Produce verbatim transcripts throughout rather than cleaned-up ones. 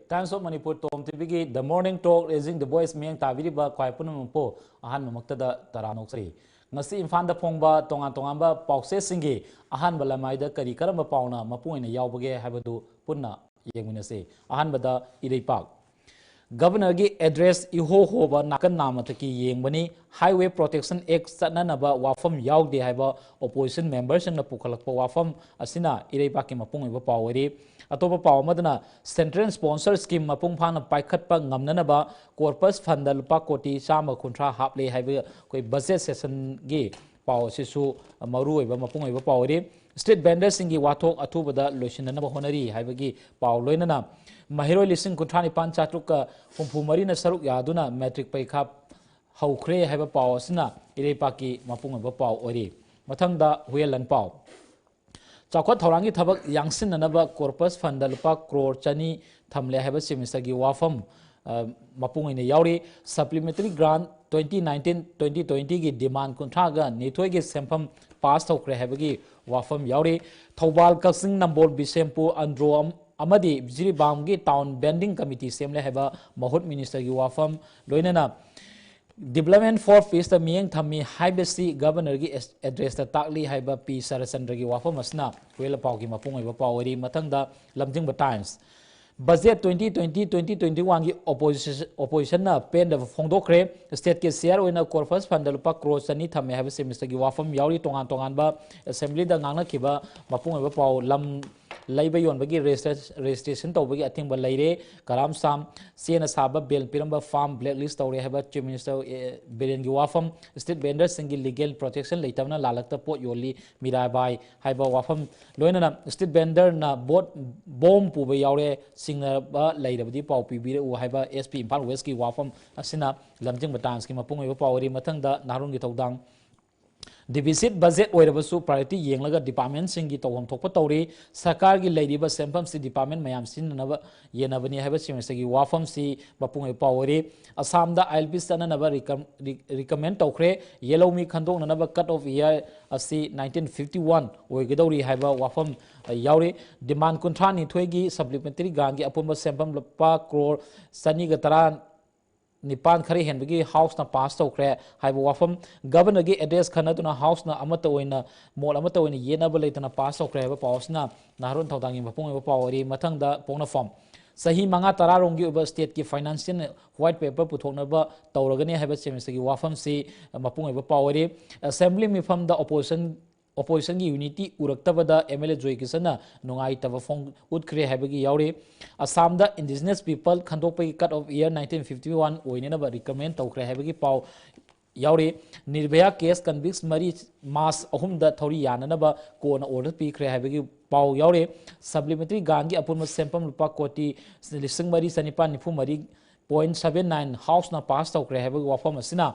Times of Manipur ToM ꯇꯤꯚꯤꯒꯤ The Morning Talk, Raising the Voice ꯃꯤꯠꯌꯦꯡ ꯇꯥꯕꯤꯔꯤꯕ ꯈ꯭ꯋꯥꯏ ꯄꯨꯝꯅꯃꯛꯄꯨ ꯑꯍꯥꯟꯕꯃꯛꯇꯗ ꯇꯔꯥꯝꯅ ꯑꯣꯛꯆꯔꯤ꯫ ꯉꯁꯤ ꯏꯝꯐꯥꯜꯗ ꯐꯣꯡꯕ ꯇꯣꯉꯥꯟ ꯇꯣꯉꯥꯟꯕ ꯄꯥꯎꯆꯦꯁꯤꯡꯒꯤ ꯑꯍꯥꯟꯕ ꯂꯃꯥꯏꯗ ꯀꯔꯤ ꯀꯔꯝꯕ ꯄꯥꯎꯅ ꯃꯄꯨꯡ ꯑꯣꯏꯅ ꯌꯥꯎꯕꯒꯦ ꯍꯥꯏꯕꯗꯨ ꯄꯨꯟꯅ ꯌꯦꯡꯃꯤꯟꯅꯁꯤ꯫ ꯑꯍꯥꯟꯕꯗ ꯏꯔꯩꯄꯥꯛ꯫ ꯒꯕꯔꯅꯔꯒꯤ ꯑꯦꯗ꯭ꯔꯦꯁ ꯏꯍꯣ ꯍꯣꯕ ꯅꯥꯀꯟ ꯅꯥꯝꯃꯊꯛꯀꯤ ꯌꯦꯡꯕꯅꯤ, Highway Protection Act ꯆꯠꯅꯅꯕ ꯋꯥꯐꯝ ꯌꯥꯎꯗꯦ ꯍꯥꯏꯕ ꯑꯣꯄꯣꯖꯤꯁꯟ ꯃꯦꯝꯕꯔꯁꯤꯡꯅ ꯄꯨꯈꯠꯂꯛꯄ ꯋꯥꯐꯝ ꯑꯁꯤꯅ ꯏꯔꯩꯄꯥꯛꯀꯤ ꯃꯄꯨꯡ ꯑꯣꯏꯕ ꯄꯥꯎ ꯑꯣꯏꯔꯤ꯫ ꯑꯇꯣꯞꯄ ꯄꯥꯎ ꯑꯃꯗꯅ ꯁꯦꯟꯇ꯭ꯔꯦꯜ ꯁ꯭ꯄꯣꯟꯁꯔ ꯁ꯭ꯀꯤꯝ ꯃꯄꯨꯡ ꯐꯥꯅ ꯄꯥꯏꯈꯠꯄ ꯉꯝꯅꯅꯕ ꯀꯣꯔꯄꯁ ꯐꯟꯗ ꯂꯨꯄꯥ ꯀꯣꯇꯤ ꯆꯥꯝꯃ ꯀꯨꯟꯊ꯭ꯔꯥ ꯍꯥꯞꯂꯦ ꯍꯥꯏꯕ ꯑꯩꯈꯣꯏ ꯕꯖꯦꯠ ꯁꯦꯁꯟꯒꯤ ꯄꯥꯎ ꯑꯁꯤꯁꯨ ꯃꯔꯨ ꯑꯣꯏꯕ ꯃꯄꯨꯡ ꯑꯣꯏꯕ ꯄꯥꯎ ꯑꯣꯏꯔꯤ꯫ ꯁ꯭ꯇ꯭ꯔꯤꯠ ꯚꯦꯟꯗꯔꯁꯤꯡꯒꯤ ꯋꯥꯊꯣꯛ ꯑꯊꯨꯕꯗ ꯂꯣꯏꯁꯤꯟꯅꯅꯕ ꯍꯣꯠꯅꯔꯤ ꯍꯥꯏꯕꯒꯤ ꯄꯥꯎ ꯂꯣꯏꯅꯅ ꯃꯍꯩꯔꯣꯏ ꯂꯤꯁꯤꯡ ꯀꯨꯟꯊ꯭ꯔꯥ ꯅꯤꯄꯥꯟ ꯆꯥꯇ꯭ꯔꯨꯛꯀ ꯍꯨꯝꯐꯨ ꯃꯔꯤꯅ ꯁꯔꯨꯛ ꯌꯥꯗꯨꯅ ꯃꯦꯇ꯭ꯔꯤꯛ ꯄꯔꯤꯈꯥ ꯍꯧꯈ꯭ꯔꯦ ꯍꯥꯏꯕ ꯄꯥꯎ ꯑꯁꯤꯅ ꯏꯔꯩꯄꯥꯛꯀꯤ ꯃꯄꯨꯡ ꯑꯣꯏꯕ ꯄꯥꯎ ꯑꯣꯏꯔꯤ꯫ ꯃꯊꯪꯗ ꯍꯨꯌꯦꯜꯂꯟ ꯄꯥꯎ꯫ ꯆꯥꯎꯈꯠ ꯊꯧꯔꯥꯡꯒꯤ ꯊꯕꯛ ꯌꯥꯡꯁꯤꯟꯅꯅꯕ ꯀꯣꯔꯄꯁ ꯐꯟꯗ ꯂꯨꯄꯥ ꯀ꯭ꯔꯣꯔ ꯆꯅꯤ ꯊꯝꯂꯦ ꯍꯥꯏꯕ ꯆꯤꯐ ꯃꯤꯅꯤꯁꯇꯔꯒꯤ ꯋꯥꯐꯝ, ꯑ, ꯃꯄꯨꯡ ꯑꯣꯏꯅ ꯌꯥꯎꯔꯤ꯫ Supplementary Grant twenty nineteen twenty twenty ꯒꯤ ꯗꯤꯃꯥꯟ ꯀꯨꯟꯊ꯭ꯔꯥꯒ ꯅꯤꯊꯣꯏꯒꯤ ꯁꯦꯟꯐꯝ ꯄꯥꯁ ꯇꯧꯈ꯭ꯔꯦ ꯍꯥꯏꯕꯒꯤ ꯋꯥꯐꯝ ꯌꯥꯎꯔꯤ꯫ ꯊꯧꯕꯥꯜ, ꯀꯛꯆꯤꯡ, ꯅꯝꯕꯣꯜ, ꯕꯤꯁꯦꯝꯄꯨꯔ, ꯑꯟꯗ꯭ꯔꯣ ꯑꯝ-, ꯑꯃꯗꯤ ꯖꯤꯔꯤꯕꯥꯝꯒꯤ ꯇꯥꯎꯟ ꯕꯦꯟꯗꯤꯡ ꯀꯃꯤꯇꯤ ꯁꯦꯝꯂꯦ ꯍꯥꯏꯕ ꯃꯍꯨꯠ ꯃꯤꯅꯤꯁꯇꯔꯒꯤ ꯋꯥꯐꯝ, ꯂꯣꯏꯅꯅ Development for Peace ꯇ ꯃꯤꯠꯌꯦꯡ ꯊꯝꯃꯤ ꯍꯥꯏꯕꯁꯤ ꯒꯕꯔꯅꯔꯒꯤ ꯑꯦꯁ-, ꯑꯦꯗ꯭ꯔꯦꯁꯇ ꯇꯥꯛꯂꯤ ꯍꯥꯏꯕ ꯄꯤ ꯁꯔꯠꯆꯟꯗ꯭ꯔꯒꯤ ꯋꯥꯐꯝ ꯑꯁꯤꯅ ꯍꯨꯌꯦꯜ ꯄꯥꯎꯒꯤ ꯃꯄꯨꯡ ꯑꯣꯏꯕ ꯄꯥꯎ ꯑꯣꯏꯔꯤ꯫ ꯃꯊꯪꯗ ꯂꯝꯖꯤꯡꯕ times. Budget twenty twenty twenty twenty one ꯒꯤ ꯑꯣꯄꯣꯖꯤꯁ-, ꯑꯣꯄꯣꯖꯤꯁꯟꯅ ꯄꯦꯟꯗꯕ ꯐꯣꯡꯗꯣꯛꯈ꯭ꯔꯦ꯫ ꯁ꯭ꯇꯦꯠꯀꯤ ꯁꯤꯌꯥꯔ ꯑꯣꯏꯅ ꯀꯣꯔꯄꯁ ꯐꯟꯗ ꯂꯨꯄꯥ ꯀ꯭ꯔꯣꯔ ꯆꯅꯤ ꯊꯝꯃꯦ ꯍꯥꯏꯕ ꯆꯤꯐ ꯃꯤꯅꯤꯁꯇꯔꯒꯤ ꯋꯥꯐꯝ ꯌꯥꯎꯔꯤ꯫ ꯇꯣꯉꯥꯟ ꯇꯣꯉꯥꯟꯕ ꯑꯦꯁꯦꯝꯕ꯭ꯂꯤꯗ ꯉꯥꯡꯅꯈꯤꯕ ꯃꯄꯨꯡ ꯑꯣꯏꯕ ꯄꯥꯎ꯫ ꯂꯝ ꯂꯩꯕ ꯌꯣꯟꯕꯒꯤ ꯔꯦꯖꯤꯁꯇ꯭ꯔ-, ꯔꯦꯖꯤꯁꯇ꯭ꯔꯦꯁꯟ ꯇꯧꯕꯒꯤ ꯑꯊꯤꯡꯕ ꯂꯩꯔꯦ꯫ ꯀꯔꯥꯝ ꯁꯥꯝ ꯆꯦꯅ ꯁꯥꯕ ꯕꯦꯜ ꯄꯤꯔꯝꯕ ꯐꯥꯔꯝ ꯕ꯭ꯂꯦꯛ ꯂꯤꯁ ꯇꯧꯔꯦ ꯍꯥꯏꯕ ꯆꯤꯐ ꯃꯤꯅꯤꯁꯇꯔ, ꯑꯦ, ꯕꯤꯔꯦꯟꯒꯤ ꯋꯥꯐꯝ꯫ ꯁ꯭ꯇ꯭ꯔꯤꯠ ꯚꯦꯟꯗꯔꯁꯤꯡꯒꯤ ꯂꯤꯒꯦꯜ ꯄ꯭ꯔꯣꯇꯦꯛꯁꯟ ꯂꯩꯇꯕꯅ ꯂꯥꯜꯂꯛꯇ ꯄꯣꯠ ꯌꯣꯜꯂꯤ ꯃꯤꯔꯥꯕꯥꯏ ꯍꯥꯏꯕ ꯋꯥꯐꯝ, ꯂꯣꯏꯅꯅ ꯁ꯭ꯇ꯭ꯔꯤꯠ ꯚꯦꯟꯗꯔꯅ ꯕꯣꯠ ꯕꯣꯝ ꯄꯨꯕ ꯌꯥꯎꯔꯦ ꯆꯤꯡꯅꯕ ꯂꯩꯔꯕꯗꯤ ꯄꯥꯎ ꯄꯤꯕꯤꯔꯛꯎ ꯍꯥꯏꯕ ꯑꯦꯁ ꯄꯤ ꯏꯝꯐꯥꯜ ꯋꯦꯁꯀꯤ ꯋꯥꯐꯝ ꯑꯁꯤꯅ ꯂꯝꯖꯤꯡꯕ ꯇꯥꯏꯝꯁꯀꯤ ꯃꯄꯨꯡ ꯑꯣꯏꯕ ꯄꯥꯎ ꯑꯣꯏꯔꯤ꯫ ꯃꯊꯪꯗ ꯅꯍꯥꯔꯣꯜꯒꯤ ꯊꯧꯗꯥꯡ꯫ Deficit budget ꯑꯣꯏꯔꯕꯁꯨ priority ꯌꯦꯡꯂꯒ departmentꯁꯤꯡꯒꯤ ꯇꯧꯐꯝ ꯊꯣꯛꯄ ꯇꯧꯔꯤ꯫ ꯁꯔꯀꯥꯔꯒꯤ ꯂꯩꯔꯤꯕ ꯁꯦꯟꯐꯝꯁꯤ department ꯃꯌꯥꯝ ꯁꯤꯖꯤꯟꯅꯅꯕ ꯌꯦꯟꯅꯕꯅꯤ ꯍꯥꯏꯕꯁꯤꯡ ꯑꯁꯤꯒꯤ ꯋꯥꯐꯝꯁꯤ ꯃꯄꯨꯡ ꯑꯣꯏꯕ ꯄꯥꯎ ꯑꯣꯏꯔꯤ꯫ ꯑꯁꯥꯝꯗ ILP ꯆꯠꯅꯅꯕ recommend ꯇꯧꯈ꯭ꯔꯦ꯫ ꯌꯦꯜꯍꯧꯃꯤ ꯈꯟꯗꯣꯛꯅꯅꯕ cut off year ꯑꯁꯤ nineteen fifty one ꯑꯣꯏꯒꯗꯧꯔꯤ ꯍꯥꯏꯕ ꯋꯥꯐꯝ ꯌꯥꯎꯔꯤ꯫ Demand ꯀꯨꯟꯊ꯭ꯔꯥ ꯅꯤꯊꯣꯏꯒꯤ supplementary grantꯀꯤ ꯑꯄꯨꯟꯕ ꯁꯦꯟꯐꯝ ꯂꯨꯄꯥ ꯀ꯭ꯔꯣꯔ ꯆꯅꯤꯒ ꯇꯔꯥ ꯅꯤꯄꯥꯟ ꯈꯔ ꯍꯦꯟꯕꯒꯤ Houseꯅ pass ꯇꯧꯈ꯭ꯔꯦ ꯍꯥꯏꯕ ꯋꯥꯐꯝ꯫ Governorꯒꯤ address ꯈꯟꯅꯗꯨꯅ Houseꯅ ꯑꯃꯠꯇ ꯑꯣꯏꯅ ꯃꯣꯠ ꯑꯃꯠꯇ ꯑꯣꯏꯅ ꯌꯦꯠꯅꯕ ꯂꯩꯇꯅ pass ꯇꯧꯈ꯭ꯔꯦ ꯍꯥꯏꯕ ꯄꯥꯎ ꯑꯁꯤꯅ ꯅꯍꯥꯔꯣꯟ ꯊꯧꯗꯥꯡꯒꯤ ꯃꯄꯨꯡ ꯑꯣꯏꯕ ꯄꯥꯎ ꯑꯣꯏꯔꯤ꯫ ꯃꯊꯪꯗ ꯄꯣꯛꯅꯐꯝ꯫ ꯆꯍꯤ ꯃꯉꯥ ꯇꯔꯥꯔꯣꯝꯒꯤ ꯑꯣꯏꯕ stateꯀꯤ financial white paper ꯄꯨꯊꯣꯛꯅꯕ ꯇꯧꯔꯒꯅꯤ ꯍꯥꯏꯕ Chief Ministerꯒꯤ ꯋꯥꯐꯝꯁꯤ ꯃꯄꯨꯡ ꯑꯣꯏꯕ ꯄꯥꯎ ꯑꯣꯏꯔꯤ꯫ Assembly ꯃꯤꯐꯝꯗ opposition oppositionꯒꯤ unity ꯎꯔꯛꯇꯕꯗ MLA ꯖꯣꯏ ꯀꯤꯁꯟꯅ ꯅꯨꯡꯉꯥꯏꯇꯕ ꯐꯣꯡ ꯎꯠꯈ꯭ꯔꯦ ꯍꯥꯏꯕꯒꯤ ꯌꯥꯎꯔꯤ꯫ ꯑꯁꯥꯝꯗ indigenous people ꯈꯟꯗꯣꯛꯄꯒꯤ cut off year nineteen fifty one ꯑꯣꯏꯅꯅꯕ recommend ꯇꯧꯈ꯭ꯔꯦ ꯍꯥꯏꯕꯒꯤ ꯄꯥꯎ ꯌꯥꯎꯔꯤ꯫ Nirbhaya case convicts ꯃꯔꯤ March ꯑꯍꯨꯝꯗ ꯊꯧꯔꯤ ꯌꯥꯅꯅꯕ ꯀꯣꯔꯠꯅ order ꯄꯤꯈ꯭ꯔꯦ ꯍꯥꯏꯕꯒꯤ ꯄꯥꯎ ꯌꯥꯎꯔꯤ꯫ Supplementary grantꯀꯤ ꯑꯄꯨꯟꯕ ꯁꯦꯟꯐꯝ ꯂꯨꯄꯥ ꯀꯣꯇꯤ ꯂꯤꯁꯤꯡ ꯃꯔꯤ ꯆꯅꯤꯄꯥꯟ ꯅꯤꯐꯨ ꯃꯔꯤ point seven nine Houseꯅ pass ꯇꯧꯈ꯭ꯔꯦ ꯍꯥꯏꯕꯒꯤ ꯋꯥꯐꯝ ꯑꯁꯤꯅ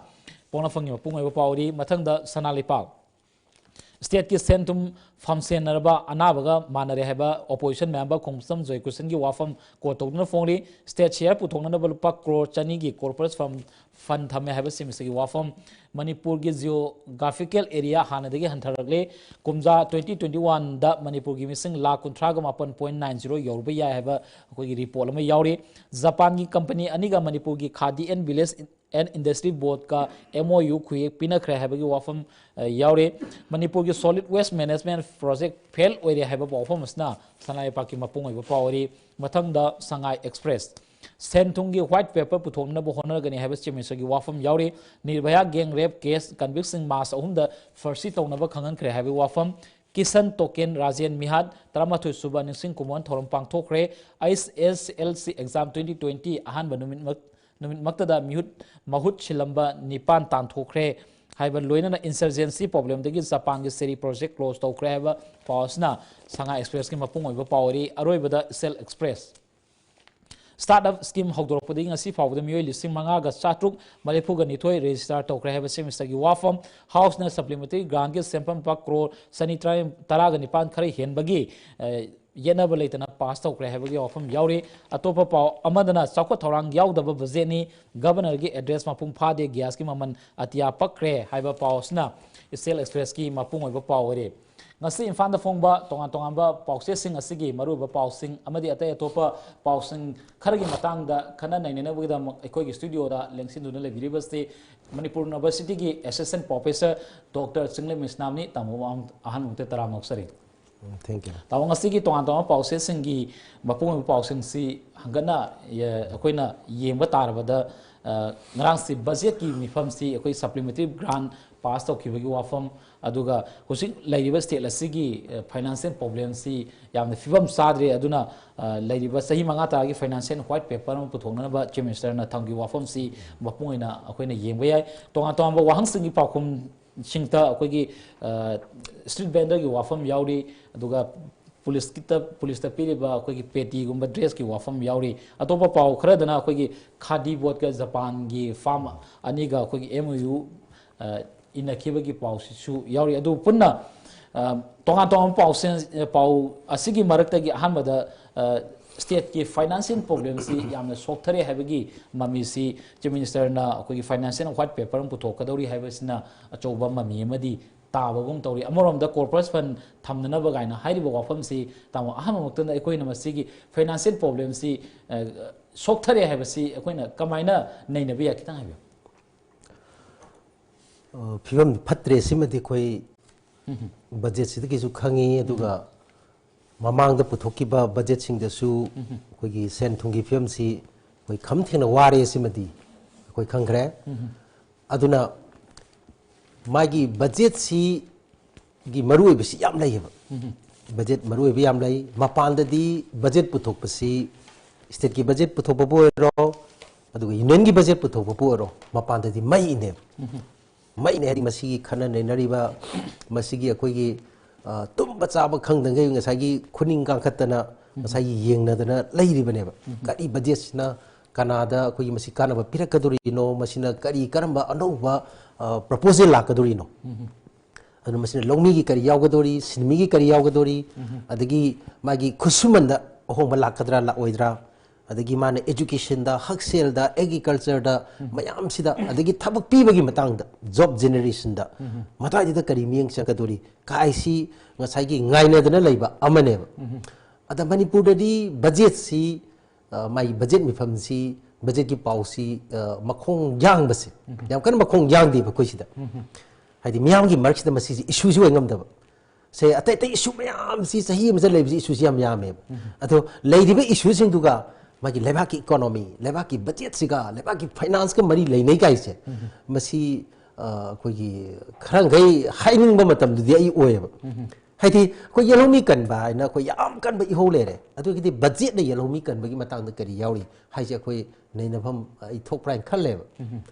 ꯄꯣꯛꯅꯐꯝꯒꯤ ꯃꯄꯨꯡ ꯑꯣꯏꯕ ꯄꯥꯎ ꯑꯣꯏꯔꯤ꯫ ꯃꯊꯪꯗ ꯁꯅꯥ ꯂꯩꯄꯥꯛ꯫ Stateꯀꯤ ꯁꯦꯟ ꯊꯨꯝ ꯐꯝꯁꯦꯟꯅꯔꯕ ꯑꯅꯥꯕꯒ ꯃꯥꯟꯅꯔꯦ ꯍꯥꯏꯕ opposition member ꯈꯣꯡꯆꯝ ꯖꯣꯏꯀ꯭ꯔꯤꯁꯟꯒꯤ ꯋꯥꯐꯝ quote ꯇꯧꯗꯨꯅ ꯐꯣꯡꯂꯤ꯫ State share ꯄꯨꯊꯣꯛꯅꯅꯕ ꯂꯨꯄꯥ ꯀ꯭ꯔꯣꯔ ꯆꯅꯤꯒꯤ corpus fund, fund ꯊꯝꯃꯦ ꯍꯥꯏꯕꯁꯤꯡ ꯑꯁꯤꯒꯤ ꯋꯥꯐꯝ꯫ ꯃꯅꯤꯄꯨꯔꯒꯤ geographical area ꯍꯥꯟꯅꯗꯒꯤ ꯍꯟꯊꯔꯛꯂꯦ꯫ ꯀꯨꯝꯖꯥ twenty twenty oneꯗ ꯃꯅꯤꯄꯨꯔꯒꯤ ꯃꯤꯁꯤꯡ ꯂꯥꯈ ꯀꯨꯟꯊ꯭ꯔꯥꯒ ꯃꯥꯄꯟ point nine zero ꯌꯧꯔꯨꯕ ꯌꯥꯏ ꯍꯥꯏꯕ ꯑꯩꯈꯣꯏꯒꯤ report ꯑꯃ ꯌꯥꯎꯔꯤ꯫ ꯖꯄꯥꯟꯒꯤ company ꯑꯅꯤꯒ ꯃꯅꯤꯄꯨꯔꯒꯤ Khadi and Village and Industry Boardꯀ MOU ꯈꯨꯌꯦꯛ ꯄꯤꯅꯈ꯭ꯔꯦ ꯍꯥꯏꯕꯒꯤ ꯋꯥꯐꯝ, ꯑ, ꯌꯥꯎꯔꯤ꯫ ꯃꯅꯤꯄꯨꯔꯒꯤ solid waste management project fail ꯑꯣꯏꯔꯦ ꯍꯥꯏꯕ ꯋꯥꯐꯝ ꯑꯁꯤꯅ ꯁꯅꯥ ꯂꯩꯄꯥꯛꯀꯤ ꯃꯄꯨꯡ ꯑꯣꯏꯕ ꯄꯥꯎ ꯑꯣꯏꯔꯤ꯫ ꯃꯊꯪꯗ ꯁꯉꯥꯏ Express꯫ ꯁꯦꯟ ꯊꯨꯝꯒꯤ white paper ꯄꯨꯊꯣꯛꯅꯕ ꯍꯣꯠꯅꯒꯅꯤ ꯍꯥꯏꯕ Chief Ministerꯒꯤ ꯋꯥꯐꯝ ꯌꯥꯎꯔꯤ꯫ Nirbhaya gang rape case convictꯁꯤꯡ March ꯑꯍꯨꯝꯗ ꯐꯥꯁꯤ ꯇꯧꯅꯕ ꯈꯪꯍꯟꯈ꯭ꯔꯦ ꯍꯥꯏꯕꯒꯤ ꯋꯥꯐꯝ꯫ ꯀꯤꯁꯟ ꯇꯣꯀꯦꯟ ꯔꯥꯖꯦꯟ ꯃꯤꯍꯥꯠ ꯇꯔꯥꯃꯥꯊꯣꯏ ꯁꯨꯕ ꯅꯤꯡꯁꯤꯡ ꯈꯨꯃꯣꯟ ꯊꯧꯔꯝ ꯄꯥꯡꯊꯣꯛꯈ꯭ꯔꯦ꯫ HSLC exam twenty twenty ꯑꯍꯥꯟꯕ ꯅꯨꯃꯤꯠꯃꯛ ꯅꯨꯃꯤꯠꯃꯛꯇꯗ ꯃꯤꯍꯨꯠ ꯃꯍꯨꯠ ꯁꯤꯜꯂꯝꯕ ꯅꯤꯄꯥꯟ ꯇꯥꯟꯊꯣꯛꯈ꯭ꯔꯦ ꯍꯥꯏꯕ ꯂꯣꯏꯅꯅ insurgency problemꯗꯒꯤ ꯖꯄꯥꯟꯒꯤ ꯁꯦꯔꯤ project close ꯇꯧꯈ꯭ꯔꯦ ꯍꯥꯏꯕ ꯄꯥꯎ ꯑꯁꯤꯅ ꯁꯉꯥꯏ Expressꯀꯤ ꯃꯄꯨꯡ ꯑꯣꯏꯕ ꯄꯥꯎ ꯑꯣꯏꯔꯤ꯫ ꯑꯔꯣꯏꯕꯗ ꯏꯆꯦꯜ Express꯫ Startup scheme ꯍꯧꯗꯣꯔꯛꯄꯗꯒꯤ ꯉꯁꯤ ꯐꯥꯎꯕꯗ ꯃꯤꯑꯣꯏ ꯂꯤꯁꯤꯡ ꯃꯉꯥꯒ ꯆꯥꯇ꯭ꯔꯨꯛ ꯃꯔꯤꯐꯨꯒ ꯅꯤꯊꯣꯏ register ꯇꯧꯈ꯭ꯔꯦ ꯍꯥꯏꯕ ꯆꯤꯐ ꯃꯤꯅꯤꯁꯇꯔꯒꯤ ꯋꯥꯐꯝ꯫ ꯍꯥꯎꯁꯅ supplementary grantꯀꯤ ꯁꯦꯟꯐꯝ ꯂꯨꯄꯥ ꯀ꯭ꯔꯣꯔ ꯆꯅꯤ ꯇꯔꯥ ꯅꯤꯄꯥꯟ ꯈꯔ ꯍꯦꯟꯕꯒꯤ, ꯑ, ꯌꯦꯠꯅꯕ ꯂꯩꯇꯅ ꯄꯥꯁ ꯇꯧꯈ꯭ꯔꯦ ꯍꯥꯏꯕꯒꯤ ꯋꯥꯐꯝ ꯌꯥꯎꯔꯤ꯫ ꯑꯇꯣꯞꯄ ꯄꯥꯎ ꯑꯃꯗꯅ ꯆꯥꯎꯈꯠ ꯊꯧꯔꯥꯡ ꯌꯥꯎꯗꯕ ꯕꯖꯦꯠꯅꯤ, ꯒꯕꯔꯅꯔꯒꯤ ꯑꯦꯗ꯭ꯔꯦꯁ ꯃꯄꯨꯡ ꯐꯥꯗꯦ, ꯒ꯭ꯌꯥꯁꯀꯤ ꯃꯃꯜ ꯑꯇꯤꯌꯥ ꯄꯛꯈ꯭ꯔꯦ ꯍꯥꯏꯕ ꯄꯥꯎ ꯑꯁꯤꯅ ꯏꯁꯇꯦꯜ ꯑꯦꯛꯁꯄ꯭ꯔꯦꯁꯀꯤ ꯃꯄꯨꯡ ꯑꯣꯏꯕ ꯄꯥꯎ ꯑꯣꯏꯔꯤ꯫ ꯉꯁꯤ ꯏꯝꯐꯥꯜꯗ ꯐꯣꯡꯕ ꯇꯣꯉꯥꯟ ꯇꯣꯉꯥꯟꯕ ꯄꯥꯎꯆꯦꯁꯤꯡ ꯑꯁꯤꯒꯤ ꯃꯔꯨꯑꯣꯏꯕ ꯄꯥꯎꯁꯤꯡ ꯑꯃꯗꯤ ꯑꯇꯩ ꯑꯇꯣꯞꯄ ꯄꯥꯎꯁꯤꯡ ꯈꯔꯒꯤ ꯃꯇꯥꯡꯗ ꯈꯟꯅ ꯅꯩꯅꯅꯕꯒꯤꯗꯃꯛ ꯑꯩꯈꯣꯏꯒꯤ ꯁ꯭ꯇꯨꯗꯤꯑꯣꯗ ꯂꯦꯡꯁꯤꯟꯗꯨꯅ ꯂꯩꯕꯤꯔꯤꯕꯁꯤ ꯃꯅꯤꯄꯨꯔ ꯌꯨꯅꯤꯚꯔꯁꯤꯇꯤꯒꯤ assistant professor ꯗꯣꯛꯇꯔ ꯆꯤꯡꯂꯦꯝ ꯏꯁꯅꯥꯝꯅꯤ꯫ ꯇꯥꯃꯣ, ꯑꯍꯥꯟꯕꯃꯛꯇ ꯇꯔꯥꯝꯅ ꯑꯣꯛꯆꯔꯤ꯫ ꯎꯝ, thank you. ꯇꯥꯃꯣ, ꯉꯁꯤꯒꯤ ꯇꯣꯉꯥꯟ ꯇꯣꯉꯥꯟꯕ ꯄꯥꯎꯆꯦꯁꯤꯡꯒꯤ ꯃꯄꯨꯡ ꯑꯣꯏꯕ ꯄꯥꯎꯁꯤꯡꯁꯤ ꯍꯪꯒꯠꯅ, ꯑꯦ, ꯑꯩꯈꯣꯏꯅ ꯌꯦꯡꯕ ꯇꯥꯔꯕꯗ, ꯑ, ꯉꯔꯥꯡꯁꯤ ꯕꯖꯦꯠꯀꯤ ꯃꯤꯐꯝꯁꯤ ꯑꯩꯈꯣꯏ supplementary grant pass ꯇꯧꯈꯤꯕꯒꯤ ꯋꯥꯐꯝ, ꯑꯗꯨꯒ ꯍꯧꯖꯤꯛ ꯂꯩꯔꯤꯕ state ꯑꯁꯤꯒꯤ, ꯑ, financial problemꯁꯤ ꯌꯥꯝꯅ ꯐꯤꯕꯝ ꯆꯥꯗ꯭ꯔꯦ, ꯑꯗꯨꯅ, ꯑ, ꯂꯩꯔꯤꯕ ꯆꯍꯤ ꯃꯉꯥ ꯇꯔꯥꯒꯤ financial white paper ꯑꯃ ꯄꯨꯊꯣꯛꯅꯅꯕ chief ministerꯅ ꯊꯝꯈꯤꯕ ꯋꯥꯐꯝꯁꯤ ꯃꯄꯨꯡ ꯑꯣꯏꯅ ꯑꯩꯈꯣꯏꯅ ꯌꯦꯡꯕ ꯌꯥꯏ꯫ ꯇꯣꯉꯥꯟ ꯇꯣꯉꯥꯟꯕ ꯋꯥꯍꯪꯁꯤꯡꯒꯤ ꯄꯥꯎꯈꯨꯝꯁꯤꯡꯗ ꯑꯩꯈꯣꯏꯒꯤ, ꯑ, street vendorꯒꯤ ꯋꯥꯐꯝ ꯌꯥꯎꯔꯤ, ꯑꯗꯨꯒ ꯄꯨꯂꯤꯁꯀꯤꯇ, ꯄꯨꯂꯤꯁꯇ ꯄꯤꯔꯤꯕ ꯑꯩꯈꯣꯏꯒꯤ ꯄꯦꯇꯤꯒꯨꯝꯕ dressꯀꯤ ꯋꯥꯐꯝ ꯌꯥꯎꯔꯤ꯫ ꯑꯇꯣꯞꯄ ꯄꯥꯎ ꯈꯔꯗꯅ ꯑꯩꯈꯣꯏꯒꯤ ꯈꯥꯗꯤ ꯕꯣꯔꯗꯀ ꯖꯄꯥꯟꯒꯤ ꯐꯥꯝ ꯑꯅꯤꯒ ꯑꯩꯈꯣꯏꯒꯤ MOU, ꯑ, ꯏꯟꯅꯈꯤꯕꯒꯤ ꯄꯥꯎꯁꯤꯁꯨ ꯌꯥꯎꯔꯤ꯫ ꯑꯗꯨ ꯄꯨꯟꯅ, ꯑ, ꯇꯣꯉꯥꯟ ꯇꯣꯉꯥꯟꯕ ꯄꯥꯎꯁꯦ, ꯄꯥꯎ ꯑꯁꯤꯒꯤ ꯃꯔꯛꯇꯒꯤ ꯑꯍꯥꯟꯕꯗ, ꯑ, stateꯀꯤ financial problemꯁꯤ ꯌꯥꯝꯅ ꯁꯣꯛꯊꯔꯦ ꯍꯥꯏꯕꯒꯤ ꯃꯃꯤꯁꯤ chief ministerꯅ ꯑꯩꯈꯣꯏꯒꯤ financial white paper ꯑꯃ ꯄꯨꯊꯣꯛꯀꯗꯧꯔꯤ ꯍꯥꯏꯕꯁꯤꯅ ꯑꯆꯧꯕ ꯃꯃꯤ ꯑꯃꯗꯤ ꯇꯥꯕꯒꯨꯝ ꯇꯧꯔꯤ꯫ ꯑꯃꯔꯣꯝꯗ corpus fund ꯊꯝꯅꯅꯕ ꯀꯥꯏꯅ ꯍꯥꯏꯔꯤꯕ ꯋꯥꯐꯝꯁꯤ, ꯇꯥꯃꯣ, ꯑꯍꯥꯟꯕꯃꯛꯇꯗ ꯑꯩꯈꯣꯏꯅ ꯃꯁꯤꯒꯤ financial problemꯁꯤ, ꯑ, ꯁꯣꯛꯊꯔꯦ ꯍꯥꯏꯕꯁꯤ ꯑꯩꯈꯣꯏꯅ ꯀꯃꯥꯏꯅ ꯅꯩꯅꯕ ꯌꯥꯏ? ꯈꯤꯇꯪ ꯍꯥꯏꯕꯤꯌꯨ꯫ ꯑ, ꯐꯤꯕꯝ ꯐꯠꯇ꯭ꯔꯦ ꯁꯤꯃꯗꯤ ꯑꯩꯈꯣꯏ ꯕꯖꯦꯠꯁꯤꯗꯒꯤꯁꯨ ꯈꯪꯉꯤ, ꯑꯗꯨꯒ ꯃꯃꯥꯡꯗ ꯄꯨꯊꯣꯛꯈꯤꯕ ꯕꯖꯦꯠꯁꯤꯡꯗꯁꯨ ꯑꯩꯈꯣꯏꯒꯤ ꯁꯦꯟ ꯊꯨꯝꯒꯤ ꯐꯤꯕꯝꯁꯤ ꯑꯩꯈꯣꯏ ꯈꯝ ꯊꯦꯡꯅ ꯋꯥꯔꯦ ꯁꯤꯃꯗꯤ ꯑꯩꯈꯣꯏ ꯈꯪꯈ꯭ꯔꯦ꯫ ꯑꯗꯨꯅ ꯃꯥꯒꯤ ꯕꯖꯦꯠꯁꯤꯒꯤ ꯃꯔꯨꯑꯣꯏꯕꯁꯤ ꯌꯥꯝ ꯂꯩꯌꯦꯕ꯫ ꯕꯖꯦꯠ ꯃꯔꯨꯑꯣꯏꯕ ꯌꯥꯝ ꯂꯩ꯫ ꯃꯄꯥꯟꯗꯗꯤ ꯕꯖꯦꯠ ꯄꯨꯊꯣꯛꯄꯁꯤ, stateꯀꯤ ꯕꯖꯦꯠ ꯄꯨꯊꯣꯛꯄꯕꯨ ꯑꯣꯏꯔꯣ, ꯑꯗꯨꯒ unionꯒꯤ ꯕꯖꯦꯠ ꯄꯨꯊꯣꯛꯄꯕꯨ ꯑꯣꯏꯔꯣ, ꯃꯄꯥꯟꯗꯗꯤ ꯃꯩꯅꯦꯕ꯫ ꯃꯩꯅꯦ ꯍꯥꯏꯗꯤ ꯃꯁꯤꯒꯤ ꯈꯟꯅ ꯅꯩꯅꯔꯤꯕ, ꯃꯁꯤꯒꯤ ꯑꯩꯈꯣꯏꯒꯤ, ꯑ, ꯇꯨꯝꯕ ꯆꯥꯕ ꯈꯪꯗꯉꯩ ꯉꯁꯥꯏꯒꯤ ꯈꯨꯅꯤꯡ ꯀꯥꯡꯈꯠꯇꯅ ꯉꯁꯥꯏꯒꯤ ꯌꯦꯡꯅꯗꯅ ꯂꯩꯔꯤꯕꯅꯦꯕ꯫ ꯀꯔꯤ ꯕꯖꯦꯠꯁꯤꯅ ꯀꯅꯥꯗ ꯑꯩꯈꯣꯏꯒꯤ ꯃꯁꯤ ꯀꯥꯟꯅꯕ ꯄꯤꯔꯛꯀꯗꯣꯔꯤꯅꯣ, ꯃꯁꯤꯅ ꯀꯔꯤ, ꯀꯔꯝꯕ ꯑꯅꯧꯕ ꯄ꯭ꯔꯄꯣꯖꯦꯜ ꯂꯥꯛꯀꯗꯣꯔꯤꯅꯣ? ꯑꯗꯨꯅ ꯃꯁꯤꯅ ꯂꯧꯃꯤꯒꯤ ꯀꯔꯤ ꯌꯥꯎꯒꯗꯣꯔꯤ, ꯁꯤꯟꯃꯤꯒꯤ ꯀꯔꯤ ꯌꯥꯎꯒꯗꯣꯔꯤ, ꯑꯗꯒꯤ ꯃꯥꯒꯤ ꯈꯨꯠꯁꯨꯃꯟꯗ ꯑꯍꯣꯡꯕ ꯂꯥꯛꯀꯗ꯭ꯔꯥ ꯂꯥꯛꯑꯣꯏꯗ꯭ꯔꯥ, ꯑꯗꯒꯤ ꯃꯥꯅ educationꯗ, ꯍꯛꯁꯦꯜꯗ, agricultureꯗ, ꯃꯌꯥꯝꯁꯤꯗ, ꯑꯗꯒꯤ ꯊꯕꯛ ꯄꯤꯕꯒꯤ ꯃꯇꯥꯡꯗ, job generationꯗ, ꯃꯇꯥꯏꯗꯨꯗ ꯀꯔꯤ ꯃꯤꯠꯌꯦꯡ ꯆꯪꯒꯗꯣꯔꯤ ꯀꯥꯏꯁꯤ ꯉꯁꯥꯏꯒꯤ ꯉꯥꯏꯅꯗꯅ ꯂꯩꯕ ꯑꯃꯅꯦꯕ꯫ ꯑꯗ ꯃꯅꯤꯄꯨꯔꯗꯗꯤ ꯕꯖꯦꯠꯁꯤ, ꯑ, ꯃꯥꯒꯤ ꯕꯖꯦꯠ ꯃꯤꯐꯝꯁꯤ, ꯕꯖꯦꯠꯀꯤ ꯄꯥꯎꯁꯤ, ꯑ, ꯃꯈꯣꯡ ꯌꯥꯡꯕꯁꯦ, ꯌꯥꯝ ꯀꯟꯅ ꯃꯈꯣꯡ ꯌꯥꯡꯗꯦꯕ ꯑꯩꯈꯣꯏ ꯁꯤꯗ꯫ ꯍꯥꯏꯗꯤ ꯃꯤꯌꯥꯝꯒꯤ ꯃꯔꯛꯁꯤꯗ ꯃꯁꯤꯁꯤ ꯏꯁꯨꯁꯤ ꯑꯣꯏ ꯉꯝꯗꯕ꯫ ꯁꯦ, ꯑꯇꯩ ꯑꯇꯩ ꯏꯁꯨ ꯃꯌꯥꯝꯁꯤ, ꯆꯍꯤ ꯑꯃꯗ ꯂꯩꯕꯁꯤ ꯏꯁꯨꯁꯤ ꯌꯥꯝ ꯌꯥꯝꯃꯦꯕ꯫ ꯑꯗꯣ ꯂꯩꯔꯤꯕ ꯏꯁꯨꯁꯤꯡꯗꯨꯒ ꯃꯥꯒꯤ ꯂꯩꯕꯥꯛꯀꯤ ꯏꯀꯣꯅꯣꯃꯤ, ꯂꯩꯕꯥꯛꯀꯤ ꯕꯖꯦꯠꯁꯤꯒ, ꯂꯩꯕꯥꯛꯀꯤ ꯐꯥꯏꯅꯥꯟꯁꯀ ꯃꯔꯤ ꯂꯩꯅꯩ ꯀꯥꯏꯁꯦ, ꯃꯁꯤ, ꯑ, ꯑꯩꯈꯣꯏꯒꯤ ꯈꯔ ꯃꯈꯩ ꯍꯥꯏꯅꯤꯡꯕ ꯃꯇꯝꯗꯨꯗꯤ ꯑꯩ ꯑꯣꯏꯌꯦꯕ꯫ ꯍꯥꯏꯗꯤ ꯑꯩꯈꯣꯏ ꯌꯦꯜꯍꯧꯃꯤ ꯀꯟꯕ ꯍꯥꯏꯅ ꯑꯩꯈꯣꯏ ꯌꯥꯝ ꯀꯟꯕ ꯏꯍꯧ ꯂꯩꯔꯦ꯫ ꯑꯗꯨꯒꯤꯗꯤ ꯕꯖꯦꯠꯅ ꯌꯦꯜꯍꯧꯃꯤ ꯀꯟꯕꯒꯤ ꯃꯇꯥꯡꯗ ꯀꯔꯤ ꯌꯥꯎꯔꯤ ꯍꯥꯏꯁꯦ ꯑꯩꯈꯣꯏ ꯅꯩꯅꯐꯝ, ꯑ, ꯑꯩ ꯊꯣꯛꯄ꯭ꯔꯥ ꯍꯥꯏꯅ ꯈꯜꯂꯦꯕ꯫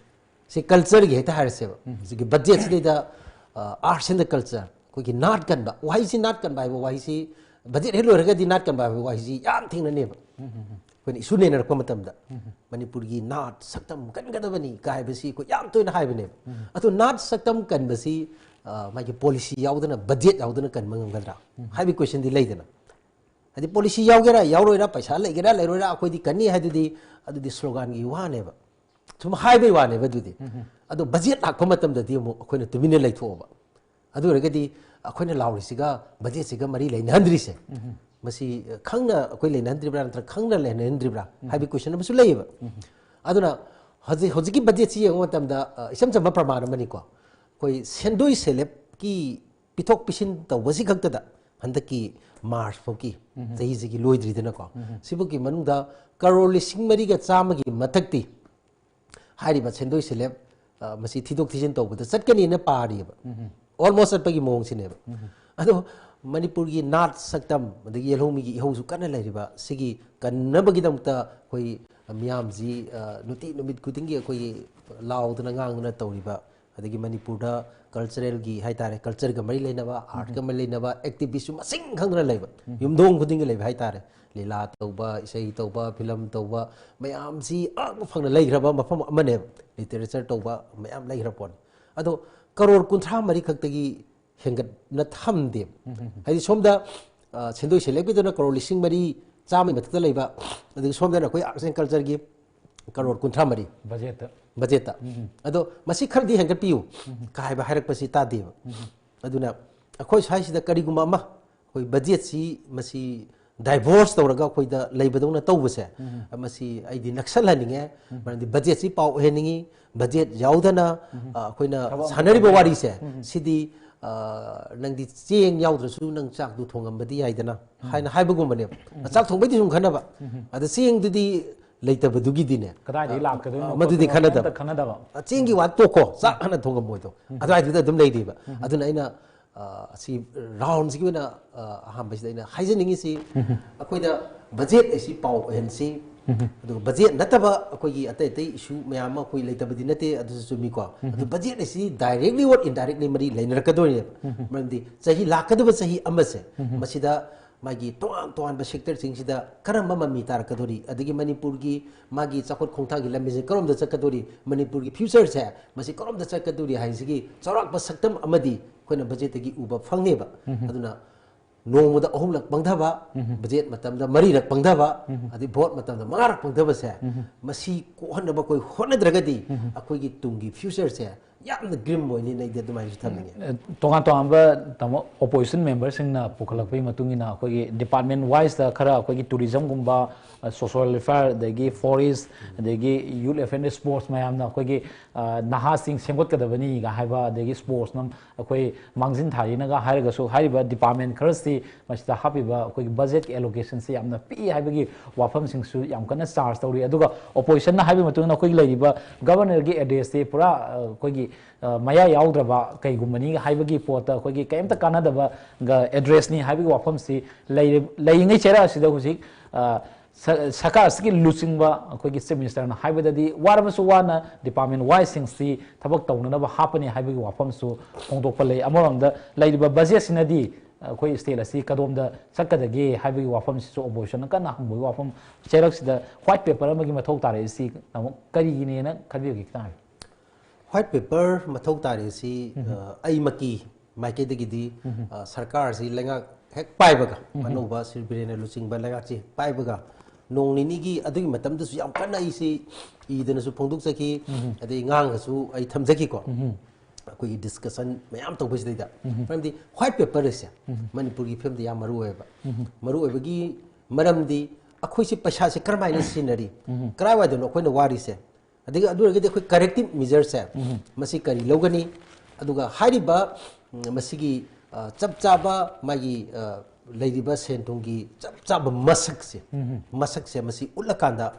ꯁꯤ ꯀꯜꯆꯔꯒꯤ ꯍꯦꯛꯇ ꯍꯥꯏꯔꯁꯦꯕ꯫ ꯍꯧꯖꯤꯛꯀꯤ ꯕꯖꯦꯠꯁꯤꯗꯩꯗ, ꯑ, arts and the culture, ꯑꯩꯈꯣꯏꯒꯤ ꯅꯥꯠ ꯀꯟꯕ, ꯋꯥꯍꯩꯁꯤ ꯅꯥꯠ ꯀꯟꯕ ꯍꯥꯏꯕ ꯋꯥꯍꯩꯁꯤ, ꯕꯖꯦꯠ ꯍꯦꯛ ꯂꯣꯏꯔꯒꯗꯤ ꯅꯥꯠ ꯀꯟꯕ ꯍꯥꯏꯕ ꯋꯥꯍꯩꯁꯤ ꯌꯥꯝ ꯊꯦꯡꯅꯅꯦꯕ꯫ ꯑꯩꯈꯣꯏꯅ ꯏꯁꯨ ꯅꯩꯅꯔꯛꯄ ꯃꯇꯝꯗ ꯃꯅꯤꯄꯨꯔꯒꯤ ꯅꯥꯠ ꯁꯛꯇꯝ ꯀꯟꯒꯗꯕꯅꯤ ꯀꯥꯏꯕꯁꯤ ꯑꯩꯈꯣꯏ ꯌꯥꯝ ꯇꯣꯏꯅ ꯍꯥꯏꯕꯅꯦꯕ꯫ ꯑꯗꯣ ꯅꯥꯠ ꯁꯛꯇꯝ ꯀꯟꯕꯁꯤ, ꯑ, ꯃꯥꯒꯤ ꯄꯣꯂꯤꯁꯤ ꯌꯥꯎꯗꯅ ꯕꯖꯦꯠ ꯌꯥꯎꯗꯅ ꯀꯟꯕ ꯉꯝꯒꯗ꯭ꯔꯥ ꯍꯥꯏꯕꯒꯤ ꯀꯣꯏꯁꯟꯗꯤ ꯂꯩꯗꯅ꯫ ꯍꯥꯏꯗꯤ ꯄꯣꯂꯤꯁꯤ ꯌꯥꯎꯒꯦꯔꯥ ꯌꯥꯎꯔꯣꯏꯔꯥ, ꯄꯩꯁꯥ ꯂꯩꯒꯦꯔꯥ ꯂꯩꯔꯣꯏꯔꯥ, ꯑꯩꯈꯣꯏꯗꯤ ꯀꯟꯅꯤ ꯍꯥꯏꯗꯨꯗꯤ, ꯑꯗꯨꯗꯤ ꯁ꯭ꯂꯣꯒꯥꯟꯒꯤ ꯋꯥꯅꯦꯕ, ꯁꯨꯝ ꯍꯥꯏꯕꯩ ꯋꯥꯅꯦꯕ ꯑꯗꯨꯗꯤ꯫ ꯑꯗꯣ ꯕꯖꯦꯠ ꯂꯥꯛꯄ ꯃꯇꯝꯗꯗꯤ ꯑꯃꯨꯛ ꯑꯩꯈꯣꯏꯅ ꯇꯨꯃꯤꯟꯅ ꯂꯩꯊꯣꯛꯑꯕ꯫ ꯑꯗꯨ ꯑꯣꯏꯔꯒꯗꯤ ꯑꯩꯈꯣꯏꯅ ꯂꯥꯎꯔꯤꯁꯤꯒ ꯕꯖꯦꯠꯁꯤꯒ ꯃꯔꯤ ꯂꯩꯅꯍꯟꯗ꯭ꯔꯤꯁꯦ, ꯃꯁꯤ ꯈꯪꯅ ꯑꯩꯈꯣꯏ ꯂꯩꯅꯍꯟꯗ꯭ꯔꯤꯕ꯭ꯔꯥ ꯅꯠꯇ꯭ꯔꯒ ꯈꯪꯅ ꯂꯩꯅꯍꯟꯗ꯭ꯔꯤꯕ꯭ꯔꯥ ꯍꯥꯏꯕꯒꯤ ꯀꯣꯏꯁꯟ ꯑꯃꯁꯨ ꯂꯩꯌꯦꯕ꯫ ꯑꯗꯨꯅ ꯍꯧꯖꯤꯛ, ꯍꯧꯖꯤꯛꯀꯤ ꯕꯖꯦꯠꯁꯤ ꯌꯦꯡꯕ ꯃꯇꯝꯗ, ꯑ, ꯏꯆꯝ ꯆꯝꯕ ꯄ꯭ꯔꯃꯥꯟ ꯑꯃꯅꯤꯀꯣ, ꯑꯩꯈꯣꯏ ꯁꯦꯟꯗꯣꯏ ꯁꯦꯂꯦꯞꯀꯤ ꯄꯤꯊꯣꯛ ꯄꯤꯁꯤꯟ ꯇꯧꯕꯁꯤ ꯈꯛꯇꯗ ꯍꯟꯗꯛꯀꯤ ꯃꯥꯔꯆ ꯐꯥꯎꯒꯤ ꯆꯍꯤꯁꯤꯒꯤ ꯂꯣꯏꯗ꯭ꯔꯤꯗꯅꯀꯣ, ꯁꯤꯐꯥꯎꯒꯤ ꯃꯅꯨꯡꯗ ꯀꯔꯣꯔ ꯂꯤꯁꯤꯡ ꯃꯔꯤꯒ ꯆꯥꯝꯃꯒꯤ ꯃꯊꯛꯇꯤ ꯍꯥꯏꯔꯤꯕ ꯁꯦꯟꯗꯣꯏ ꯁꯦꯂꯦꯞ, ꯑ, ꯃꯁꯤ ꯊꯤꯗꯣꯛ ꯊꯤꯖꯤꯟ ꯇꯧꯕꯗ ꯆꯠꯀꯅꯤꯅ ꯄꯥꯔꯤꯕ꯫ ꯑꯣꯜꯃꯣꯁ ꯆꯠꯄꯒꯤ ꯃꯑꯣꯡꯁꯤꯅꯦꯕ꯫ ꯑꯗꯣ ꯃꯅꯤꯄꯨꯔꯒꯤ ꯅꯥꯠ ꯁꯛꯇꯝ, ꯑꯗꯒꯤ ꯌꯦꯜꯍꯧꯃꯤꯒꯤ ꯏꯍꯧꯁꯨ ꯀꯟꯅ ꯂꯩꯔꯤꯕ, ꯁꯤꯒꯤ ꯀꯟꯅꯕꯒꯤꯗꯃꯛꯇ ꯑꯩꯈꯣꯏ ꯃꯤꯌꯥꯝꯁꯤ, ꯑ, ꯅꯨꯡꯇꯤ ꯅꯨꯃꯤꯠ ꯈꯨꯗꯤꯡꯒꯤ ꯑꯩꯈꯣꯏꯒꯤ ꯂꯥꯎꯗꯅ ꯉꯥꯡꯗꯅ ꯇꯧꯔꯤꯕ ꯑꯗꯒꯤ ꯃꯅꯤꯄꯨꯔꯗ ꯀꯜꯆꯔꯦꯜꯒꯤ ꯍꯥꯏꯇꯥꯔꯦ, ꯀꯜꯆꯔꯒ ꯃꯔꯤ ꯂꯩꯅꯕ, ꯑꯥꯔꯠꯀ ꯃꯔꯤ ꯂꯩꯅꯕ ꯑꯦꯛꯇꯤꯚꯤꯁꯁꯨ ꯃꯁꯤꯡ ꯈꯪꯗꯅ ꯂꯩꯕ, ꯌꯨꯝꯊꯣꯡ ꯈꯨꯗꯤꯡꯒꯤ ꯂꯩꯕ ꯍꯥꯏꯇꯥꯔꯦ꯫ ꯂꯤꯂꯥ ꯇꯧꯕ, ꯏꯁꯩ ꯇꯧꯕ, ꯐꯤꯂꯝ ꯇꯧꯕ, ꯃꯌꯥꯝꯁꯤ ꯑꯉꯛꯄ ꯐꯪꯅ ꯂꯩꯈ꯭ꯔꯕ ꯃꯐꯝ ꯑꯃꯅꯦꯕ꯫ ꯂꯤꯇꯔꯦꯆꯔ ꯇꯧꯕ ꯃꯌꯥꯝ ꯂꯩꯈ꯭ꯔ ꯄꯣꯠꯅꯤ꯫ ꯑꯗꯣ ꯀꯔꯣꯔ ꯀꯨꯟꯊ꯭ꯔꯥ ꯃꯔꯤ ꯈꯛꯇꯒꯤ ꯍꯦꯟꯒꯠꯅ ꯊꯝꯗꯦꯕ꯫ ꯍꯥꯏꯗꯤ ꯁꯣꯝꯗ, ꯑ, ꯁꯦꯟꯗꯣꯏ ꯁꯦꯂꯦꯞꯀꯤꯗꯨꯅ ꯀꯔꯣꯔ ꯂꯤꯁꯤꯡ ꯃꯔꯤ ꯆꯥꯝꯃꯒꯤ ꯃꯊꯛꯇ ꯂꯩꯕ, ꯑꯗꯒꯤ ꯁꯣꯝꯗꯅ ꯑꯩꯈꯣꯏ ꯑꯥꯔꯠꯁ ꯑꯦꯟ ꯀꯜꯆꯔꯒꯤ ꯀꯔꯣꯔ ꯀꯨꯟꯊ꯭ꯔꯥ ꯃꯔꯤ ꯕꯖꯦꯠꯇ꯫ ꯕꯖꯦꯠꯇ꯫ ꯑꯗꯣ ꯃꯁꯤ ꯈꯔꯗꯤ ꯍꯦꯟꯒꯠꯄꯤꯌꯨ ꯀꯥꯏꯕ ꯍꯥꯏꯔꯛꯄꯁꯤ ꯇꯥꯗꯦꯕ꯫ ꯑꯗꯨꯅ ꯑꯩꯈꯣꯏ ꯁ꯭ꯋꯥꯏꯁꯤꯗ ꯀꯔꯤꯒꯨꯝꯕ ꯑꯃ ꯑꯩꯈꯣꯏ ꯕꯖꯦꯠꯁꯤ ꯃꯁꯤ ꯗꯥꯏꯚꯣꯔꯁ ꯇꯧꯔꯒ ꯑꯩꯈꯣꯏꯗ ꯂꯩꯕꯗꯧꯅ ꯇꯧꯕꯁꯦ, ꯃꯁꯤ ꯑꯩꯗꯤ ꯅꯛꯁꯜꯍꯟꯅꯤꯡꯉꯦ꯫ ꯃꯔꯝꯗꯤ ꯕꯖꯦꯠꯁꯤ ꯄꯥꯎ ꯑꯣꯏꯍꯟꯅꯤꯡꯉꯤ꯫ ꯕꯖꯦꯠ ꯌꯥꯎꯗꯅ, ꯑ, ꯑꯩꯈꯣꯏꯅ ꯊꯕꯛ ꯑꯃ ꯁꯥꯟꯅꯔꯤꯕ ꯇꯧꯕ ꯋꯥꯔꯤꯁꯦ, ꯁꯤꯗꯤ, ꯑ, ꯅꯪꯗꯤ ꯆꯦꯡ ꯌꯥꯎꯗ꯭ꯔꯁꯨ ꯅꯪ ꯆꯥꯛꯇꯨ ꯊꯣꯡꯉꯝꯕꯗꯤ ꯌꯥꯏꯗꯅ ꯍꯥꯏꯅ ꯍꯥꯏꯕꯒꯨꯝꯕꯅꯦꯕ꯫ ꯆꯥꯛ ꯊꯣꯡꯕꯩꯗꯤ ꯁꯨꯝ ꯈꯟꯅꯕ꯫ ꯑꯗ ꯆꯦꯡꯗꯨꯗꯤ ꯂꯩꯇꯕꯗꯨꯒꯤꯗꯤꯅꯦ꯫ ꯀꯗꯥꯏꯗꯒꯤ ꯂꯥꯛꯀꯗꯣꯏꯅꯣ ꯑ, ꯃꯗꯨꯗꯤ ꯈꯣꯠꯇꯣꯏꯅꯣ ꯈꯟꯅꯗꯕ꯫ ꯑꯝꯇ ꯈꯟꯅꯗꯕ꯫ ꯑ, ꯆꯦꯡꯒꯤ ꯋꯥ ꯇꯣꯛꯈꯣ, ꯆꯥꯛ ꯍꯥꯟꯅ ꯊꯣꯡꯉꯝꯃꯣꯏꯗꯣ꯫ ꯑꯗꯨꯋꯥꯏꯗꯨꯗ ꯑꯗꯨꯝ ꯂꯩꯔꯤꯕ꯫ ꯑꯗꯨꯅ ꯑꯩꯅ, ꯑ, ꯑꯁꯤ ꯔꯥꯎꯟꯁꯤꯒꯤ ꯑꯣꯏꯅ, ꯑ, ꯑꯍꯥꯟꯕꯁꯤꯗ ꯑꯩꯅ ꯍꯥꯏꯖꯅꯤꯡꯉꯤꯁꯤ, ꯑꯩꯈꯣꯏꯗ ꯕꯖꯦꯠ ꯑꯁꯤ ꯄꯥꯎ ꯑꯣꯏꯍꯟꯁꯤ, ꯑꯗꯨꯒ ꯕꯖꯦꯠ ꯅꯠꯇꯕ ꯑꯩꯈꯣꯏꯒꯤ ꯑꯇꯩ ꯑꯇꯩ ꯏꯁꯨ ꯃꯌꯥꯝ ꯑꯃ ꯑꯩꯈꯣꯏ ꯂꯩꯇꯕꯗꯤ ꯅꯠꯇꯦ, ꯑꯗꯨꯁꯨ ꯆꯨꯝꯃꯤꯀꯣ꯫ ꯑꯗꯨ ꯕꯖꯦꯠ ꯑꯁꯤ directly or indirectly ꯃꯔꯤ ꯂꯩꯅꯔꯛꯀꯗꯣꯏꯅꯦꯕ꯫ ꯃꯔꯝꯗꯤ ꯆꯍꯤ ꯂꯥꯛꯀꯗꯕ ꯆꯍꯤ ꯑꯃꯁꯦ, ꯃꯁꯤꯗ ꯃꯥꯒꯤ ꯇꯣꯉꯥꯟ ꯇꯣꯉꯥꯟꯕ ꯁꯦꯛꯇꯔꯁꯤꯡꯁꯤꯗ ꯀꯔꯝꯕ ꯃꯃꯤ ꯇꯥꯔꯛꯀꯗꯣꯔꯤ, ꯑꯗꯒꯤ ꯃꯅꯤꯄꯨꯔꯒꯤ ꯃꯥꯒꯤ ꯆꯥꯎꯈꯠ ꯈꯣꯡꯊꯥꯡꯒꯤ ꯂꯝꯕꯤꯁꯦ ꯀꯔꯣꯝꯗ ꯆꯠꯀꯗꯣꯔꯤ, ꯃꯅꯤꯄꯨꯔꯒꯤ ꯐ꯭ꯌꯨꯆꯔꯁꯦ ꯃꯁꯤ ꯀꯔꯣꯝꯗ ꯆꯠꯀꯗꯣꯔꯤ ꯍꯥꯏꯁꯤꯒꯤ ꯆꯥꯎꯔꯥꯛꯄ ꯁꯛꯇꯝ ꯑꯃꯗꯤ ꯑꯩꯈꯣꯏꯅ ꯕꯖꯦꯠꯇꯒꯤ ꯎꯕ ꯐꯪꯅꯦꯕ꯫ ꯑꯗꯨꯅ ꯅꯣꯡꯃꯗ ꯑꯍꯨꯝꯂꯛ ꯄꯪꯊꯕ, ꯕꯖꯦꯠ ꯃꯇꯝꯗ ꯃꯔꯤꯔꯛ ꯄꯪꯊꯕ, ꯑꯗꯩ ꯚꯣꯠ ꯃꯇꯝꯗ ꯃꯉꯥꯔꯛ ꯄꯪꯊꯕꯁꯦ, ꯃꯁꯤ ꯀꯣꯛꯍꯟꯅꯕ ꯑꯩꯈꯣꯏ ꯍꯣꯠꯅꯗ꯭ꯔꯒꯗꯤ ꯑꯩꯈꯣꯏꯒꯤ ꯇꯨꯡꯒꯤ ꯐ꯭ꯌꯨꯆꯔꯁꯦ ꯌꯥꯝꯅ ꯒ꯭ꯔꯤꯝ ꯑꯣꯏꯅꯤꯅ ꯑꯩꯗꯤ ꯑꯗꯨꯃꯥꯏꯅꯁꯨ ꯊꯝꯅꯤꯡꯉꯦ꯫ ꯑꯦ, ꯇꯣꯉꯥꯟ ꯇꯣꯉꯥꯟꯕ ꯇꯥꯃꯣ ꯑꯣꯄꯣꯖꯤꯁꯟ ꯃꯦꯝꯕꯔꯁꯤꯡꯅ ꯄꯨꯈꯠꯂꯛꯄꯒꯤ ꯃꯇꯨꯡ ꯏꯟꯅ ꯑꯩꯈꯣꯏꯒꯤ ꯗꯤꯄꯥꯔꯠꯃꯦꯟ ꯋꯥꯏꯁꯇ ꯈꯔ ꯑꯩꯈꯣꯏꯒꯤ ꯇꯨꯔꯤꯖꯝꯒꯨꯝꯕ, ꯑ, ꯁꯣꯁꯤꯌꯦꯜ ꯋꯦꯜꯐꯤꯌꯔ, ꯑꯗꯒꯤ ꯐꯣꯔꯦꯁ, ꯑꯗꯒꯤ ꯌꯨꯠ ꯑꯦꯐꯦꯌꯔ, ꯁ꯭ꯄꯣꯔꯠꯁ ꯃꯌꯥꯝꯅ ꯑꯩꯈꯣꯏꯒꯤ, ꯑ, ꯅꯍꯥꯁꯤꯡ ꯁꯦꯝꯒꯠꯀꯗꯕꯅꯤꯒ ꯍꯥꯏꯕ, ꯑꯗꯒꯤ ꯁ꯭ꯄꯣꯔꯠꯁꯅ ꯑꯩꯈꯣꯏ ꯃꯥꯡꯖꯤꯟ ꯊꯥꯔꯤꯅꯒ ꯍꯥꯏꯔꯒꯁꯨ, ꯍꯥꯏꯔꯤꯕ ꯗꯤꯄꯥꯔꯠꯃꯦꯟ ꯈꯔꯁꯤ ꯃꯁꯤꯗ ꯍꯥꯞꯄꯤꯕ ꯑꯩꯈꯣꯏꯒꯤ ꯕꯖꯦꯠꯀꯤ ꯑꯦꯂꯣꯀꯦꯁꯟꯁꯤ ꯌꯥꯝꯅ ꯄꯤꯛꯏ ꯍꯥꯏꯕꯒꯤ ꯋꯥꯐꯝꯁꯤꯡꯁꯨ ꯌꯥꯝ ꯀꯟꯅ ꯆꯥꯔꯖ ꯇꯧꯔꯤ꯫ ꯑꯗꯨꯒ ꯑꯣꯄꯣꯖꯤꯁꯟꯅ ꯍꯥꯏꯕꯒꯤ ꯃꯇꯨꯡ ꯏꯟꯅ ꯑꯩꯈꯣꯏꯒꯤ ꯂꯩꯔꯤꯕ ꯒꯕꯔꯅꯔꯒꯤ ꯑꯦꯗ꯭ꯔꯦꯁꯁꯤ ꯄꯨꯔꯥ, ꯑ, ꯑꯩꯈꯣꯏꯒꯤ, ꯑ, ꯃꯌꯥ ꯌꯥꯎꯗ꯭ꯔꯕ ꯀꯩꯒꯨꯝꯕꯅꯤ ꯍꯥꯏꯕꯒꯤ ꯄꯣꯠꯇ ꯑꯩꯈꯣꯏꯒꯤ ꯀꯩꯝꯇ ꯀꯥꯟꯅꯗꯕ ꯑꯦꯗ꯭ꯔꯦꯁꯅꯤ ꯍꯥꯏꯕꯒꯤ ꯋꯥꯐꯝꯁꯤ ꯂꯩꯔꯤ-, ꯂꯩꯔꯤꯉꯩ ꯆꯩꯔꯛ ꯑꯁꯤꯗ ꯍꯧꯖꯤꯛ, ꯑ, ꯁ- ꯁꯔꯀꯥꯔ ꯑꯁꯤꯒꯤ ꯂꯨꯆꯤꯡꯕ ꯑꯩꯈꯣꯏꯒꯤ ꯆꯤꯐ ꯃꯤꯅꯤꯁꯇꯔꯅ ꯍꯥꯏꯕꯗꯗꯤ, ꯋꯥꯔꯕꯁꯨ ꯋꯥꯅ ꯗꯤꯄꯥꯔꯠꯃꯦꯟ ꯋꯥꯏꯁꯤꯡꯁꯤ ꯊꯕꯛ ꯇꯧꯅꯅꯕ ꯍꯥꯞꯄꯅꯤ ꯍꯥꯏꯕꯒꯤ ꯋꯥꯐꯝꯁꯨ ꯐꯣꯡꯗꯣꯛꯄ ꯂꯩ꯫ ꯑꯃꯔꯣꯝꯗ ꯂꯩꯔꯤꯕ ꯕꯖꯦꯠꯁꯤꯅꯗꯤ ꯑꯩꯈꯣꯏ ꯁ꯭ꯇꯦꯠ ꯑꯁꯤ ꯀꯗꯣꯝꯗ ꯆꯠꯀꯗꯒꯦ ꯍꯥꯏꯕꯒꯤ ꯋꯥꯐꯝꯁꯤꯁꯨ ꯑꯣꯄꯣꯖꯤꯁꯟꯅ ꯀꯟꯅ ꯍꯪꯕꯒꯤ ꯋꯥꯐꯝ꯫ ꯆꯩꯔꯛꯁꯤꯗ ꯋꯥꯏꯠ ꯄꯦꯄꯔ ꯑꯃꯒꯤ ꯃꯊꯧ ꯇꯥꯔꯛꯏꯁꯤ ꯑꯃꯨꯛ ꯀꯔꯤꯒꯤꯅꯦꯅ ꯈꯟꯕꯤꯕꯒꯦ? ꯈꯤꯇꯪ ꯍꯥꯏꯕꯤꯌꯨ꯫ ꯋꯥꯏꯠ ꯄꯦꯄꯔ ꯃꯊꯧ ꯇꯥꯔꯤꯁꯤ ꯑ, ꯑꯩꯃꯛꯀꯤ ꯃꯥꯏꯀꯩꯗꯒꯤꯗꯤ ꯑ, ꯁꯔꯀꯥꯔꯁꯤ ꯂꯩꯉꯥꯛ ꯍꯦꯛ ꯄꯥꯏꯕꯒ, ꯑꯅꯧꯕ ꯁ꯭ꯔꯤ ꯕꯤꯔꯦꯟꯅ ꯂꯨꯆꯤꯡꯕ ꯂꯩꯉꯥꯛꯁꯤ ꯍꯦꯛ ꯄꯥꯏꯕꯒ ꯅꯣꯡ ꯅꯤꯅꯤꯒꯤ ꯑꯗꯨꯒꯤ ꯃꯇꯝꯗꯁꯨ ꯌꯥꯝ ꯀꯟꯅ ꯑꯩꯁꯤ ꯏꯗꯅꯁꯨ ꯐꯣꯡꯗꯣꯛꯆꯈꯤ, ꯑꯗꯩ ꯉꯥꯡꯉꯒꯁꯨ ꯑꯩ ꯊꯝꯖꯈꯤꯀꯣ꯫ ꯑꯩꯈꯣꯏꯒꯤ ꯗꯤꯁꯀꯁꯟ ꯃꯌꯥꯝ ꯇꯧꯕꯁꯤꯗꯩꯗ, ꯃꯔꯝꯗꯤ ꯋꯥꯏꯠ ꯄꯦꯄꯔ ꯑꯁꯦ ꯃꯅꯤꯄꯨꯔꯒꯤ ꯐꯤꯕꯝꯗ ꯌꯥꯝ ꯃꯔꯨ ꯑꯣꯏꯌꯦꯕ꯫ ꯃꯔꯨ ꯑꯣꯏꯕꯒꯤ ꯃꯔꯝꯗꯤ ꯑꯩꯈꯣꯏꯁꯤ ꯄꯩꯁꯥꯁꯦ ꯀꯔꯝꯍꯥꯏꯅ ꯁꯤꯖꯤꯟꯅꯔꯤ, ꯀꯔꯥꯏꯋꯥꯏꯗꯅꯣ ꯑꯩꯈꯣꯏꯅ ꯋꯥꯔꯤꯁꯦ, ꯑꯗꯒꯤ ꯑꯗꯨ ꯑꯣꯏꯔꯒꯗꯤ ꯑꯩꯈꯣꯏ ꯀꯔꯦꯛꯇꯤꯞ ꯃꯤꯖꯔꯁꯦ ꯃꯁꯤ ꯀꯔꯤ ꯂꯧꯒꯅꯤ, ꯑꯗꯨꯒ ꯍꯥꯏꯔꯤꯕ ꯎꯝ, ꯃꯁꯤꯒꯤ ꯑ, ꯆꯞ ꯆꯥꯕ ꯃꯥꯒꯤ ꯑ, ꯂꯩꯔꯤꯕ ꯁꯦꯟ ꯊꯨꯝꯒꯤ ꯆꯞ ꯆꯥꯕ ꯃꯁꯛꯁꯦ, ꯃꯁꯛꯁꯦ ꯃꯁꯤ ꯎꯠꯂꯀꯥꯟꯗ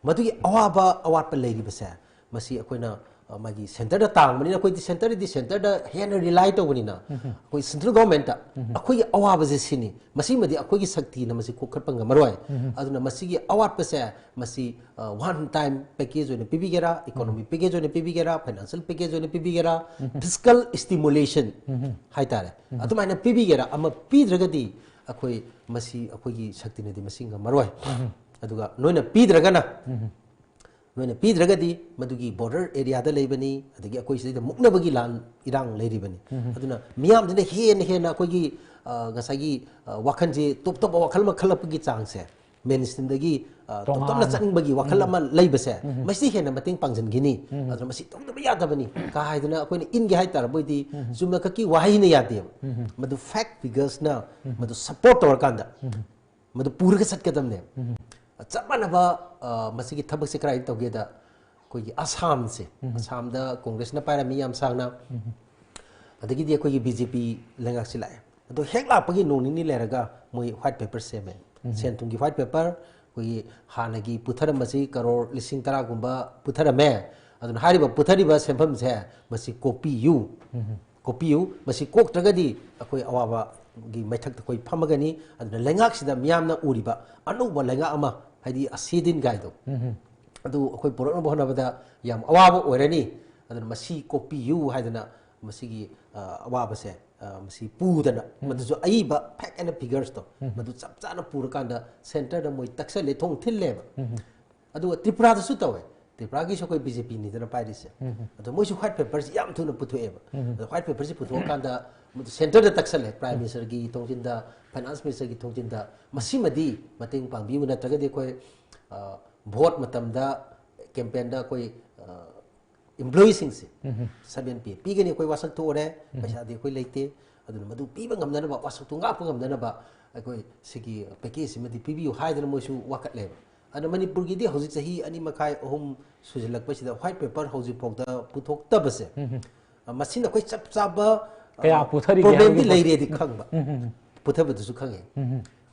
ꯃꯗꯨꯒꯤ ꯑꯋꯥꯕ ꯑꯋꯥꯠꯄ ꯂꯩꯔꯤꯕꯁꯦ ꯃꯁꯤ ꯑꯩꯈꯣꯏꯅ ꯑ, ꯃꯥꯒꯤ ꯁꯦꯟꯇꯔꯗ ꯇꯥꯡꯕꯅꯤꯅ, ꯑꯩꯈꯣꯏꯗꯤ ꯁꯦꯟꯇꯔꯗꯗꯤ ꯁꯦꯟꯇꯔꯗ ꯍꯦꯟꯅ ꯔꯤꯂꯥꯏ ꯇꯧꯕꯅꯤꯅ, ꯑꯩꯈꯣꯏ ꯁꯦꯟꯇ꯭ꯔꯦꯜ ꯒꯣꯔꯃꯦꯟꯇ ꯑꯩꯈꯣꯏꯒꯤ ꯑꯋꯥꯕꯁꯦ ꯁꯤꯅꯤ, ꯃꯁꯤꯃꯗꯤ ꯑꯩꯈꯣꯏꯒꯤ ꯁꯛꯇꯤꯅ ꯃꯁꯤ ꯀꯣꯛꯈꯠꯄ ꯉꯝꯃꯔꯣꯏ꯫ ꯑꯗꯨꯅ ꯃꯁꯤꯒꯤ ꯑꯋꯥꯠꯄꯁꯦ ꯃꯁꯤ ꯋꯥꯟ ꯇꯥꯏꯝ ꯄꯦꯀꯦꯖ ꯑꯣꯏꯅ ꯄꯤꯕꯤꯒꯦꯔꯥ, ꯏꯀꯣꯅꯣꯃꯤ ꯄꯦꯀꯦꯖ ꯑꯣꯏꯅ ꯄꯤꯕꯤꯒꯦꯔꯥ, ꯐꯥꯏꯅꯥꯟꯁꯤꯌꯦꯜ ꯄꯦꯀꯦꯖ ꯑꯣꯏꯅ ꯄꯤꯕꯤꯒꯦꯔꯥ, ꯐꯤꯁꯀꯜ ꯁ꯭ꯇꯤꯃꯨꯂꯦꯁꯟ ꯍꯥꯏꯇꯥꯔꯦ, ꯑꯗꯨꯃꯥꯏꯅ ꯄꯤꯕꯤꯒꯦꯔꯥ, ꯑꯃ ꯄꯤꯗ꯭ꯔꯒꯗꯤ ꯑꯩꯈꯣꯏ ꯃꯁꯤ ꯑꯩꯈꯣꯏꯒꯤ ꯁꯛꯇꯤꯅꯗꯤ ꯃꯁꯤ ꯉꯝꯃꯔꯣꯏ꯫ ꯑꯗꯨꯒ ꯅꯣꯏꯅ ꯄꯤꯗ꯭ꯔꯒꯅ, ꯅꯣꯏꯅ ꯄꯤꯗ꯭ꯔꯒꯗꯤ ꯃꯗꯨꯒꯤ ꯕꯣꯔꯗꯔ ꯑꯦꯔꯤꯌꯥꯗ ꯂꯩꯕꯅꯤ, ꯑꯗꯒꯤ ꯑꯩꯈꯣꯏ ꯁꯤꯗꯩꯗ ꯃꯨꯛꯅꯕꯒꯤ ꯂꯥꯟ ꯏꯔꯥꯡ ꯂꯩꯔꯤꯕꯅꯤ꯫ ꯑꯗꯨꯅ ꯃꯤꯌꯥꯝꯁꯤꯅ ꯍꯦꯟꯅ ꯍꯦꯟꯅ ꯑꯩꯈꯣꯏꯒꯤ ꯑ, ꯉꯁꯥꯏꯒꯤ ꯑ, ꯋꯥꯈꯜꯁꯤ ꯇꯣꯞ ꯇꯣꯞꯄ ꯋꯥꯈꯜ ꯑꯃ ꯈꯜꯂꯛꯄꯒꯤ ꯆꯥꯡꯁꯦ, ꯃꯦꯟ ꯁ꯭ꯇ꯭ꯔꯤꯝꯗꯒꯤ ꯑ, ꯇꯣꯞ ꯇꯣꯞꯅ ꯆꯪꯕꯒꯤ ꯋꯥꯈꯜ ꯑꯃ ꯂꯩꯕꯁꯦ, ꯃꯁꯤ ꯍꯦꯟꯅ ꯃꯇꯦꯡ ꯄꯥꯡꯁꯤꯟꯈꯤꯅꯤ꯫ ꯑꯗꯨꯅ ꯃꯁꯤ ꯇꯧꯗꯕ ꯌꯥꯗꯕꯅꯤ ꯀꯥ ꯍꯥꯏꯗꯅ ꯑꯩꯈꯣꯏꯅ ꯏꯟꯒꯦ ꯍꯥꯏꯇꯥꯔꯕꯣꯏꯗꯤ ꯆꯨꯝꯅ ꯈꯛꯀꯤ ꯋꯥꯍꯩꯅ ꯌꯥꯗꯦꯕ꯫ ꯃꯗꯨ ꯐꯦꯛ ꯐꯤꯒꯔꯁꯅ ꯃꯗꯨ ꯁꯞꯄꯣꯔꯠ ꯇꯧꯔꯀꯥꯟꯗ ꯃꯗꯨ ꯄꯨꯔꯒ ꯆꯠꯀꯗꯕꯅꯦꯕ꯫ ꯆꯞ ꯃꯥꯟꯅꯕ ꯑ, ꯃꯁꯤꯒꯤ ꯊꯕꯛꯁꯦ ꯀꯗꯥꯏꯗ ꯇꯧꯒꯦꯗ, ꯑꯩꯈꯣꯏꯒꯤ ꯑꯁꯥꯝꯁꯦ, ꯑꯁꯥꯝꯗ ꯀꯣꯡꯒ꯭ꯔꯦꯁꯅ ꯄꯥꯏꯔꯝꯃꯤ ꯌꯥꯝ ꯁꯥꯡꯅ, ꯑꯗꯒꯤꯗꯤ ꯑꯩꯈꯣꯏꯒꯤ ꯕꯤ ꯖꯦ ꯄꯤ ꯂꯩꯉꯥꯛꯁꯤ ꯂꯥꯛꯑꯦ꯫ ꯑꯗꯣ ꯍꯦꯛ ꯂꯥꯛꯄꯒꯤ ꯅꯣꯡ ꯅꯤꯅꯤ ꯂꯩꯔꯒ ꯃꯣꯏ ꯋꯥꯏꯠ ꯄꯦꯄꯔ ꯁꯦꯝꯃꯦ꯫ ꯁꯦꯟ ꯊꯨꯝꯒꯤ ꯋꯥꯏꯠ ꯄꯦꯄꯔ, ꯑꯩꯈꯣꯏꯒꯤ ꯍꯥꯟꯅꯒꯤ ꯄꯨꯊꯔꯝꯕꯁꯤ ꯀꯔꯣꯔ ꯂꯤꯁꯤꯡ ꯇꯔꯥꯒꯨꯝꯕ ꯄꯨꯊꯔꯝꯃꯦ꯫ ꯑꯗꯨꯅ ꯍꯥꯏꯔꯤꯕ ꯄꯨꯊꯔꯤꯕ ꯁꯦꯟꯐꯝꯁꯦ ꯃꯁꯤ ꯀꯣꯛꯄꯤꯌꯨ, ꯀꯣꯛꯄꯤꯌꯨ꯫ ꯃꯁꯤ ꯀꯣꯛꯇ꯭ꯔꯒꯗꯤ ꯑꯩꯈꯣꯏ ꯑꯋꯥꯕ ꯒꯤ ꯃꯩꯊꯛꯇ ꯑꯩꯈꯣꯏ ꯐꯝꯃꯒꯅꯤ꯫ ꯑꯗꯨꯅ ꯂꯩꯉꯥꯛꯁꯤꯗ ꯃꯤꯌꯥꯝꯅ ꯎꯔꯤꯕ ꯑꯅꯧꯕ ꯂꯩꯉꯥꯛ ꯑꯃ, ꯍꯥꯏꯗꯤ ꯑꯁꯤꯗꯤꯟ ꯒꯥꯏꯗꯣ, ꯑꯗꯨ ꯑꯩꯈꯣꯏ ꯄꯨꯔꯛꯅꯕ ꯍꯣꯠꯅꯕꯗ ꯌꯥꯝ ꯑꯋꯥꯕ ꯑꯣꯏꯔꯅꯤ꯫ ꯑꯗꯨꯅ ꯃꯁꯤ ꯀꯣꯛꯄꯤꯌꯨ ꯍꯥꯏꯗꯅ ꯃꯁꯤꯒꯤ, ꯑ, ꯑꯋꯥꯕꯁꯦ, ꯑ, ꯃꯁꯤ ꯄꯨꯗꯅ, ꯃꯗꯨꯁꯨ ꯑꯏꯕ fact and figures ꯇꯣ, ꯃꯗꯨ ꯆꯞ ꯆꯥꯅ ꯄꯨꯔꯀꯥꯟꯗ centre ꯗ ꯃꯣꯏ ꯇꯛꯁꯜꯂꯦ, ꯊꯣꯡ ꯊꯤꯜꯂꯦꯕ꯫ ꯑꯗꯨꯒ ꯇ꯭ꯔꯤꯄꯨꯔꯥꯗꯁꯨ ꯇꯧꯋꯦ꯫ ꯇ꯭ꯔꯤꯄꯨꯔꯥꯒꯤꯁꯨ ꯑꯩꯈꯣꯏ BJP ꯅꯤꯗꯅ ꯄꯥꯏꯔꯤꯁꯦ꯫ ꯑꯗꯣ ꯃꯣꯏꯁꯨ white paper ꯁꯤ ꯌꯥꯝ ꯊꯨꯅ ꯄꯨꯊꯣꯛꯑꯦꯕ꯫ ꯑꯗꯣ white paper ꯁꯤ ꯄꯨꯊꯣꯛꯑꯀꯥꯟꯗ ꯃꯗꯨ centre ꯗ ꯇꯛꯁꯜꯂꯦ, Prime Minister ꯒꯤ ꯊꯣꯡꯖꯤꯟꯗ, Finance Minister ꯒꯤ ꯊꯣꯡꯖꯤꯟꯗ꯫ ꯃꯁꯤꯃꯗꯤ ꯃꯇꯦꯡ ꯄꯥꯡꯕꯤꯌꯨ, ꯅꯠꯇ꯭ꯔꯒꯗꯤ ꯑꯩꯈꯣꯏ, ꯑ, vote ꯃꯇꯝꯗ, campaign ꯗ ꯑꯩꯈꯣꯏ, ꯑ, employee ꯁꯤꯡꯁꯦ seven P ꯄꯤꯒꯅꯤ, ꯑꯩꯈꯣꯏ ꯋꯥꯁꯛ ꯊꯣꯛꯑꯔꯦ, ꯄꯩꯁꯥꯗꯤ ꯑꯩꯈꯣꯏ ꯂꯩꯇꯦ꯫ ꯑꯗꯨꯅ ꯃꯗꯨ ꯄꯤꯕ ꯉꯝꯅꯅꯕ, ꯋꯥꯁꯛꯇꯨ ꯉꯥꯛꯄ ꯉꯝꯅꯅꯕ ꯑꯩꯈꯣꯏ ꯁꯤꯒꯤ package ꯁꯤꯃꯗꯤ ꯄꯤꯕꯤꯌꯨ ꯍꯥꯏꯗꯅ ꯃꯣꯏꯁꯨ ꯋꯥꯀꯠꯂꯦꯕ꯫ ꯑꯗꯨꯅ ꯃꯅꯤꯄꯨꯔꯒꯤꯗꯤ ꯍꯧꯖꯤꯛ ꯆꯍꯤ ꯑꯅꯤ ꯃꯈꯥꯏ, ꯑꯍꯨꯝ ꯁꯨꯖꯤꯜꯂꯛꯄꯁꯤꯗ white paper ꯍꯧꯖꯤꯛ ꯐꯥꯎꯗ ꯄꯨꯊꯣꯛꯇꯕꯁꯦ, ꯑ, ꯃꯁꯤꯅ ꯑꯩꯈꯣꯏ ꯆꯞ ꯆꯥꯕ, ꯑ, ꯀꯌꯥ ꯄꯨꯊꯔꯤꯒꯦ problem ꯗꯤ ꯍꯥꯏꯕꯒꯤ ꯂꯩꯔꯦꯗꯤ ꯈꯪꯕ, ꯄꯨꯊꯕꯗꯨꯁꯨ ꯈꯪꯉꯦ꯫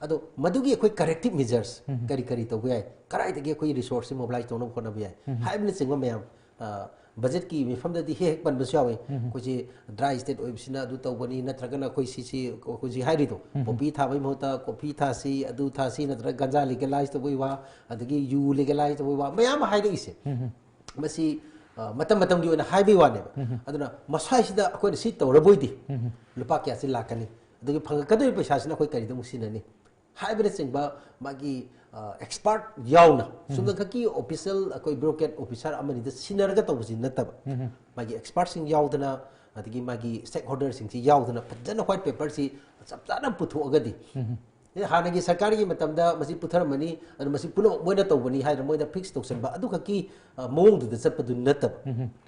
ꯑꯗꯣ ꯃꯗꯨꯒꯤ ꯑꯩꯈꯣꯏ corrective measures ꯀꯔꯤ ꯀꯔꯤ ꯇꯧꯕ ꯌꯥꯏ, ꯀꯗꯥꯏꯗꯒꯤ ꯑꯩꯈꯣꯏ resource ꯁꯤ mobilize ꯇꯧꯅꯕ ꯍꯣꯠꯅꯕ ꯌꯥꯏ ꯍꯥꯏꯕꯅꯆꯤꯡꯕ ꯃꯌꯥꯝ, ꯑ, budget ꯀꯤ ꯃꯤꯐꯝꯗꯗꯤ ꯍꯦꯛ ꯍꯦꯛ ꯄꯟꯕꯁꯨ ꯌꯥꯎꯏ꯫ ꯑꯩꯈꯣꯏꯁꯤ dry state ꯑꯣꯏꯕꯁꯤꯅ ꯑꯗꯨ ꯇꯧꯕꯅꯤ, ꯅꯠꯇ꯭ꯔꯒꯅ ꯑꯩꯈꯣꯏ ꯁꯤꯁꯤ, ꯑꯩꯈꯣꯏ ꯍꯧꯖꯤꯛ ꯍꯥꯏꯔꯤꯗꯣ, poppy ꯊꯥꯕꯒꯤ ꯃꯍꯨꯠꯇ coffee ꯊꯥꯁꯤ, ꯑꯗꯨ ꯊꯥꯁꯤ, ꯅꯠꯇ꯭ꯔꯒ ꯒꯟꯖꯥ legalize ꯇꯧꯕꯒꯤ ꯋꯥ, ꯑꯗꯒꯤ ꯌꯨ legalize ꯇꯧꯕꯒꯤ ꯋꯥ ꯃꯌꯥꯝ ꯑꯃ ꯍꯥꯏꯔꯛꯏꯁꯦ꯫ ꯃꯁꯤ, ꯑ, ꯃꯇꯝ ꯃꯇꯝꯒꯤ ꯑꯣꯏꯅ ꯍꯥꯏꯕꯒꯤ ꯋꯥꯅꯦꯕ꯫ ꯑꯗꯨꯅ ꯃꯁ꯭ꯋꯥꯏꯁꯤꯗ ꯑꯩꯈꯣꯏꯅ ꯁꯤ ꯇꯧꯔꯕꯣꯏꯗꯤ ꯂꯨꯄꯥ ꯀꯌꯥꯁꯤ ꯂꯥꯛꯀꯅꯤ, ꯑꯗꯒꯤ ꯐꯪꯉꯛꯀꯗꯧꯔꯤꯕ ꯄꯩꯁꯥꯁꯤꯅ ꯑꯩꯈꯣꯏ ꯀꯔꯤꯗ ꯑꯃꯨꯛ ꯁꯤꯖꯤꯟꯅꯅꯤ ꯍꯥꯏꯕꯅꯆꯤꯡꯕ ꯃꯥꯒꯤ, ꯑ, expert ꯌꯥꯎꯅ, ꯆꯨꯝꯅꯈꯛꯀꯤ official ꯑꯩꯈꯣꯏ bureaucrat officer ꯑꯃꯅꯤꯗ ꯁꯤꯟꯅꯔꯒ ꯇꯧꯕꯁꯤ ꯅꯠꯇꯕ, ꯃꯥꯒꯤ expert ꯁꯤꯡ ꯌꯥꯎꯗꯅ, ꯑꯗꯒꯤ ꯃꯥꯒꯤ stakeholder ꯁꯤꯡꯁꯤ ꯌꯥꯎꯗꯅ ꯐꯖꯅ white paper ꯁꯤ ꯆꯞ ꯆꯥꯅ ꯄꯨꯊꯣꯛꯑꯒꯗꯤ, ꯑꯦ, ꯍꯥꯟꯅꯒꯤ ꯁꯔꯀꯥꯔꯒꯤ ꯃꯇꯝꯗ ꯃꯁꯤ ꯄꯨꯊꯔꯝꯃꯅꯤ, ꯑꯗꯨ ꯃꯁꯤ ꯄꯨꯝꯅꯃꯛ ꯃꯣꯏꯅ ꯇꯧꯕꯅꯤ ꯍꯥꯏꯗꯅ ꯃꯣꯏꯅ fix ꯇꯧꯁꯟꯕ ꯑꯗꯨꯈꯛꯀꯤ, ꯑ, ꯃꯑꯣꯡꯗꯨꯗ ꯆꯠꯄꯗꯨ ꯅꯠꯇꯕ꯫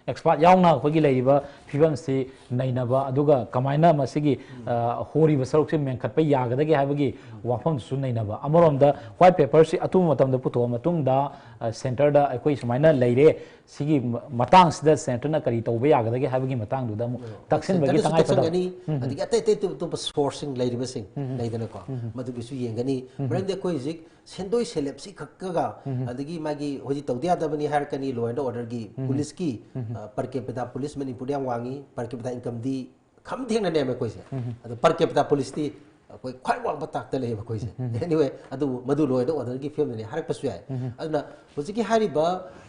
Expert ꯌꯥꯎꯅ ꯑꯩꯈꯣꯏꯒꯤ ꯂꯩꯔꯤꯕ ꯐꯤꯕꯝꯁꯤ ꯅꯩꯅꯕ, ꯑꯗꯨꯒ ꯀꯃꯥꯏꯅ ꯃꯁꯤꯒꯤ, ꯑ, ꯍꯣꯔꯤꯕ ꯁꯔꯨꯛꯁꯦ ꯃꯦꯟꯈꯠꯄ ꯌꯥꯒꯗꯒꯦ ꯍꯥꯏꯕꯒꯤ ꯋꯥꯐꯝꯁꯨ ꯅꯩꯅꯕ꯫ ꯑꯃꯔꯣꯝꯗ white paper ꯁꯤ ꯑꯊꯨꯕ ꯃꯇꯝꯗ ꯄꯨꯊꯣꯛꯑ ꯃꯇꯨꯡꯗ, ꯑ, centre ꯗ ꯑꯩꯈꯣꯏ ꯁꯨꯃꯥꯏꯅ ꯂꯩꯔꯦ, ꯁꯤꯒꯤ ꯃ-, ꯃꯇꯥꯡꯁꯤꯗ centre ꯅ ꯀꯔꯤ ꯇꯧꯕ ꯌꯥꯒꯗꯒꯦ ꯍꯥꯏꯕꯒꯤ ꯃꯇꯥꯡꯗꯨꯗ ꯑꯃꯨꯛ ꯇꯛꯁꯤꯟꯕꯒꯤ centre ꯗꯁꯨ ꯇꯉꯥꯏ ꯐꯗꯕ꯫ ꯇꯛꯁꯤꯟꯒꯅꯤ, ꯑꯗꯒꯤ ꯑꯇꯩ ꯑꯇꯩ ꯑꯇꯣꯞ ꯑꯇꯣꯞꯄ source ꯁꯤꯡ ꯂꯩꯔꯤꯕꯁꯤꯡ ꯂꯩꯗꯅꯀꯣ, ꯃꯗꯨꯒꯤꯁꯨ ꯌꯦꯡꯒꯅꯤ꯫ ꯃꯔꯝꯗꯤ ꯑꯩꯈꯣꯏ ꯍꯧꯖꯤꯛ ꯁꯦꯟꯗꯣꯏ ꯁꯦꯂꯦꯞꯁꯤ ꯈꯛꯀꯒ, ꯑꯗꯒꯤ ꯃꯥꯒꯤ ꯍꯧꯖꯤꯛ ꯇꯧꯗ ꯌꯥꯗꯕꯅꯤ ꯍꯥꯏꯔꯛꯀꯅꯤ, law and order ꯒꯤ, police ꯀꯤ, ꯑ, per capita police ꯃꯅꯤꯄꯨꯔꯗ ꯌꯥꯝ ꯋꯥꯡꯉꯤ, per capita income ꯗꯤ ꯈꯝ ꯊꯦꯡꯅ ꯅꯦꯝꯃꯦ ꯑꯩꯈꯣꯏꯁꯦ꯫ ꯑꯗꯣ per capita policeꯇꯤ ꯑꯩꯈꯣꯏ ꯈ꯭ꯋꯥꯏ ꯋꯥꯡꯕ ꯇꯥꯛꯇ ꯂꯩꯌꯦꯕ ꯑꯩꯈꯣꯏꯁꯦ꯫ Anyway, ꯑꯗꯨ ꯃꯗꯨ law and orderꯒꯤ ꯐꯤꯕꯝꯗꯅꯤ ꯍꯥꯏꯔꯛꯄꯁꯨ ꯌꯥꯏ꯫ ꯑꯗꯨꯅ ꯍꯧꯖꯤꯛꯀꯤ ꯍꯥꯏꯔꯤꯕ,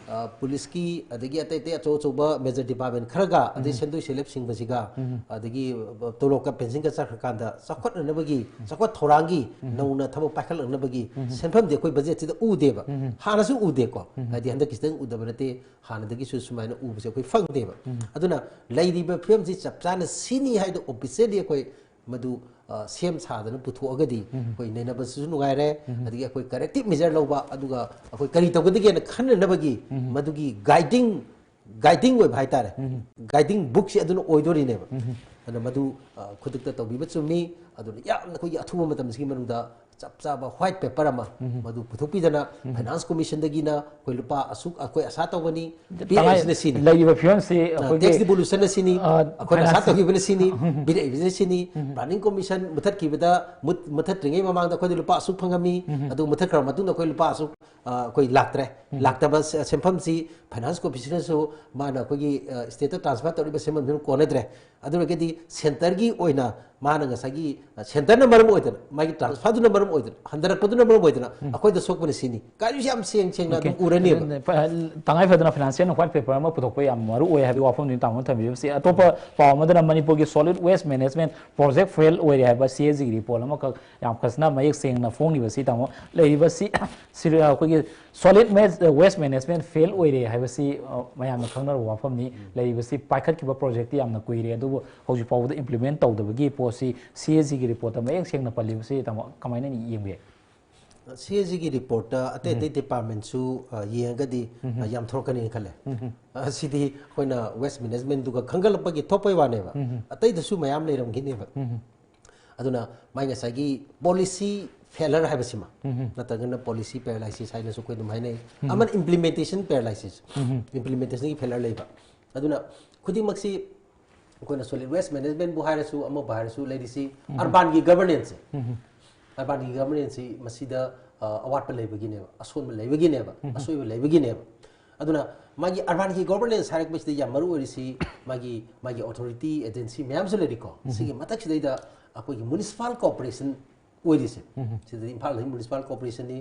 ꯑ, ꯄꯨꯂꯤꯁꯀꯤ ꯑꯗꯒꯤ ꯑꯇꯩ ꯑꯇꯩ ꯑꯆꯧ ꯑꯆꯧꯕ major department ꯈꯔꯒ, ꯑꯗꯩ ꯁꯦꯟꯗꯣꯏ ꯁꯦꯂꯦꯞ ꯁꯤꯡꯕꯁꯤꯒ, ꯑꯗꯒꯤ, ꯑ, ꯇꯣꯂꯣꯞꯀ ꯄꯦꯟꯁꯤꯟꯒ ꯆꯠꯈ꯭ꯔꯀꯥꯟꯗ ꯆꯥꯎꯈꯠꯅꯅꯕꯒꯤ, ꯆꯥꯎꯈꯠ ꯊꯧꯔꯥꯡꯒꯤ ꯅꯧꯅ ꯊꯕꯛ ꯄꯥꯏꯈꯠꯂꯛꯅꯕꯒꯤ ꯁꯦꯟꯐꯝꯗꯤ ꯑꯩꯈꯣꯏ ꯕꯖꯦꯠꯁꯤꯗ ꯎꯗꯦꯕ꯫ ꯍꯥꯟꯅꯁꯨ ꯎꯗꯦꯀꯣ꯫ ꯍꯥꯏꯗꯤ ꯍꯟꯗꯛꯀꯤꯁꯤꯗꯪ ꯎꯗꯕ ꯅꯠꯇꯦ, ꯍꯥꯟꯅꯗꯒꯤꯁꯨ ꯁꯨꯃꯥꯏꯅ ꯎꯕꯁꯦ ꯑꯩꯈꯣꯏ ꯐꯪꯗꯦꯕ꯫ ꯑꯗꯨꯅ ꯂꯩꯔꯤꯕ ꯐꯤꯕꯝꯁꯤ ꯆꯞ ꯆꯥꯅ ꯁꯤꯅꯤ ꯍꯥꯏꯗꯣ officially ꯑꯩꯈꯣꯏ ꯃꯗꯨ, ꯑ, ꯁꯦꯝ ꯁꯥꯗꯅ ꯄꯨꯊꯣꯛꯑꯒꯗꯤ ꯑꯩꯈꯣꯏ ꯅꯩꯅꯕꯁꯨ ꯅꯨꯡꯉꯥꯏꯔꯦ, ꯑꯗꯒꯤ ꯑꯩꯈꯣꯏ corrective measure ꯂꯧꯕ, ꯑꯗꯨꯒ ꯑꯩꯈꯣꯏ ꯀꯔꯤ ꯇꯧꯒꯗꯒꯦꯅ ꯈꯟꯅꯅꯕꯒꯤ ꯃꯗꯨꯒꯤ guiding, guiding ꯑꯣꯏꯕ ꯍꯥꯏꯇꯥꯔꯦ꯫ Guiding bookꯁꯤ ꯑꯗꯨꯅ ꯑꯣꯏꯗꯣꯔꯤꯅꯦꯕ꯫ ꯑꯗꯨꯅ ꯃꯗꯨ, ꯑ, ꯈꯨꯗꯛꯇ ꯇꯧꯕꯤꯕ ꯆꯨꯝꯃꯤ꯫ ꯑꯗꯨꯅ ꯌꯥꯝꯅ ꯑꯩꯈꯣꯏꯒꯤ ꯑꯊꯨꯕ ꯃꯇꯝꯁꯤꯒꯤ ꯃꯅꯨꯡꯗ ꯆꯞ ꯆꯥꯕ white paper ꯑꯃ ꯃꯗꯨ ꯄꯨꯊꯣꯛꯄꯤꯗꯅ, Finance Commissionꯗꯒꯤꯅ ꯑꯩꯈꯣꯏ ꯂꯨꯄꯥ ꯑꯁꯨꯛ ꯑꯩꯈꯣꯏ ꯑꯁꯥ ꯇꯧꯒꯅꯤ, ꯇꯉꯥꯏ-, ꯄꯤꯔꯛꯏꯁꯤꯅ ꯁꯤꯅꯤ꯫ ꯂꯩꯔꯤꯕ ꯐꯤꯕꯝꯁꯤ ꯑ, ꯑꯩꯈꯣꯏꯒꯤ, tax devolutionꯅ ꯁꯤꯅꯤ, ꯑ, ꯑꯩꯈꯣꯏꯅ ꯑꯁꯥ finance ꯇꯧꯈꯤꯕꯅ ꯁꯤꯅꯤ, ꯄꯤꯔꯛꯏꯕꯁꯤꯅ ꯁꯤꯅꯤ꯫ Planning Commission ꯃꯨꯊꯠꯈꯤꯕꯗ, ꯃꯨꯠ-, ꯃꯨꯊꯠꯇ꯭ꯔꯤꯉꯩ ꯃꯃꯥꯡꯗ ꯑꯩꯈꯣꯏꯗ ꯂꯨꯄꯥ ꯑꯁꯨꯛ ꯐꯪꯉꯝꯃꯤ, ꯑꯗꯨ ꯃꯨꯊꯠꯈ꯭ꯔꯕ ꯃꯇꯨꯡꯗ ꯑꯩꯈꯣꯏ ꯂꯨꯄꯥ ꯑꯁꯨꯛ, ꯑ, ꯑꯩꯈꯣꯏ ꯂꯥꯛꯇ꯭ꯔꯦ꯫ ꯂꯥꯛꯇꯕ ꯁꯦ-, ꯁꯦꯟꯐꯝꯁꯤ Finance Commissionꯅꯁꯨ ꯃꯥꯅ ꯑꯩꯈꯣꯏꯒꯤ, ꯑ, stateꯇ transfer ꯇꯧꯔꯤꯕ ꯁꯦꯟꯐꯝꯗꯨꯅ ꯀꯣꯟꯅꯗ꯭ꯔꯦ꯫ ꯑꯗꯨ ꯑꯣꯏꯔꯒꯗꯤ centreꯒꯤ ꯑꯣꯏꯅ ꯃꯥꯅ ꯉꯁꯥꯏꯒꯤ, ꯑ, centreꯅ ꯃꯔꯝ ꯑꯣꯏꯗꯅ, ꯃꯥꯒꯤ transferꯗꯨꯅ ꯃꯔꯝ ꯑꯣꯏꯗꯅ, ꯍꯟꯊꯔꯛꯄꯗꯨꯅ ꯃꯔꯝ ꯑꯣꯏꯗꯅ ꯑꯩꯈꯣꯏꯗ ꯁꯣꯛꯄꯅ ꯁꯤꯅꯤ꯫ ꯀꯥꯏꯁꯨ ꯌꯥꯝ ꯁꯦꯡ ꯁꯦꯡꯅ ꯑꯗꯨꯝ ꯎꯔꯅꯦꯕ꯫ ꯑꯗꯨꯅ ꯐ-, ꯇꯉꯥꯏ ꯐꯗꯅ financial white paper ꯑꯃ ꯄꯨꯊꯣꯛꯄ ꯌꯥꯝ ꯃꯔꯨ ꯑꯣꯏ ꯍꯥꯏꯕꯒꯤ ꯋꯥꯐꯝꯗꯨꯅꯤ ꯇꯥꯃꯣꯅ ꯊꯝꯕꯤꯔꯤꯕꯁꯤ꯫ ꯑꯇꯣꯞꯄ ꯄꯥꯎ ꯑꯃꯗꯅ ꯃꯅꯤꯄꯨꯔꯒꯤ solid waste management project fail ꯑꯣꯏꯔꯦ ꯍꯥꯏꯕ CAGꯒꯤ report ꯑꯃꯈꯛ ꯌꯥꯝ ꯐꯖꯅ ꯃꯌꯦꯛ ꯁꯦꯡꯅ ꯐꯣꯡꯂꯤꯕꯁꯤ ꯇꯥꯃꯣ꯫ ꯂꯩꯔꯤꯕꯁꯤ, ꯁꯤ-, ꯑꯩꯈꯣꯏꯒꯤ solid waste, waste management fail ꯑꯣꯏꯔꯦ ꯍꯥꯏꯕꯁꯤ, ꯑ, ꯃꯌꯥꯝꯅ ꯈꯪꯅꯔꯕ ꯋꯥꯐꯝꯅꯤ꯫ ꯂꯩꯔꯤꯕꯁꯤ ꯄꯥꯏꯈꯠꯈꯤꯕ projectꯇꯤ ꯌꯥꯝꯅ ꯀꯨꯏꯔꯦ, ꯑꯗꯨꯕꯨ ꯍꯧꯖꯤꯛ ꯐꯥꯎꯕꯗ implement ꯇꯧꯗꯕꯒꯤ ꯄꯣꯠꯁꯤ CAGꯒꯤ reportꯇ ꯃꯌꯦꯛ ꯁꯦꯡꯅ ꯄꯜꯂꯤꯕꯁꯤ ꯇꯥꯃꯣ ꯀꯃꯥꯏꯅ ꯌꯦꯡꯕ ꯌꯥꯏ? CAGꯒꯤ reportꯇ ꯑꯇꯩ ꯑꯇꯩ departmentꯁꯨ, ꯑ, ꯌꯦꯡꯉꯒꯗꯤ, ꯑ, ꯌꯥꯝ ꯊꯣꯔꯛꯀꯅꯤꯅ ꯈꯜꯂꯦ꯫ ꯑ, ꯁꯤꯗꯤ ꯑꯩꯈꯣꯏꯅ waste managementꯗꯨꯒ ꯈꯪꯒꯠꯂꯛꯄꯒꯤ ꯊꯣꯛꯄꯩ ꯋꯥꯅꯦꯕ꯫ ꯑꯇꯩꯗꯁꯨ ꯃꯌꯥꯝ ꯂꯩꯔꯝꯈꯤꯅꯦꯕ꯫ ꯑꯗꯨꯅ ꯃꯥꯏ ꯉꯁꯥꯏꯒꯤ policy failure ꯍꯥꯏꯕꯁꯤꯃ, ꯅꯠꯇ꯭ꯔꯒꯅ policy paralysis ꯍꯥꯏꯅꯁꯨ ꯑꯩꯈꯣꯏ ꯑꯗꯨꯝ ꯍꯥꯏꯅꯩ꯫ ꯑꯃꯅ implementation paralysis, implementationꯒꯤ failure ꯂꯩꯕ꯫ ꯑꯗꯨꯅ ꯈꯨꯗꯤꯡꯃꯛꯁꯤ ꯑꯩꯈꯣꯏꯅ solid waste managementꯕꯨ ꯍꯥꯏꯔꯁꯨ, ꯑꯃꯕꯨ ꯍꯥꯏꯔꯁꯨ, ꯂꯩꯔꯤꯁꯤ urbanꯒꯤ governanceꯁꯦ, urbanꯒꯤ governanceꯁꯤ ꯃꯁꯤꯗ, ꯑ, ꯑꯋꯥꯠꯄ ꯂꯩꯕꯒꯤꯅꯦꯕ, ꯑꯁꯣꯟꯕ ꯂꯩꯕꯒꯤꯅꯦꯕ, ꯑꯁꯣꯏꯕ ꯂꯩꯕꯒꯤꯅꯦꯕ꯫ ꯑꯗꯨꯅ ꯃꯥꯒꯤ ꯑꯔꯕꯥꯟꯒꯤ ꯒꯣꯕꯔꯅꯦꯟꯁ ꯍꯥꯏꯔꯛꯄꯁꯤꯗ ꯌꯥꯝ ꯃꯔꯨ ꯑꯣꯏꯔꯤꯁꯤ ꯃꯥꯒꯤ ꯃꯥꯒꯤ ꯑꯣꯊꯣꯔꯤꯇꯤ ꯑꯦꯖꯦꯟꯁꯤ ꯃꯌꯥꯝꯁꯨ ꯂꯩꯔꯤꯀꯣ꯫ ꯁꯤꯒꯤ ꯃꯊꯛꯁꯤꯗꯩꯗ ꯑꯩꯈꯣꯏꯒꯤ ꯃ꯭ꯌꯨꯅꯤꯁꯤꯄꯥꯜ ꯀꯣꯔꯄꯣꯔꯦꯁꯟ ꯑꯣꯏꯔꯤꯁꯦ, ꯁꯤꯗꯗꯤ ꯏꯝꯐꯥꯜꯗ ꯃ꯭ꯌꯨꯅꯤꯁꯤꯄꯥꯜ ꯀꯣꯔꯄꯣꯔꯦꯁꯟꯅꯤ꯫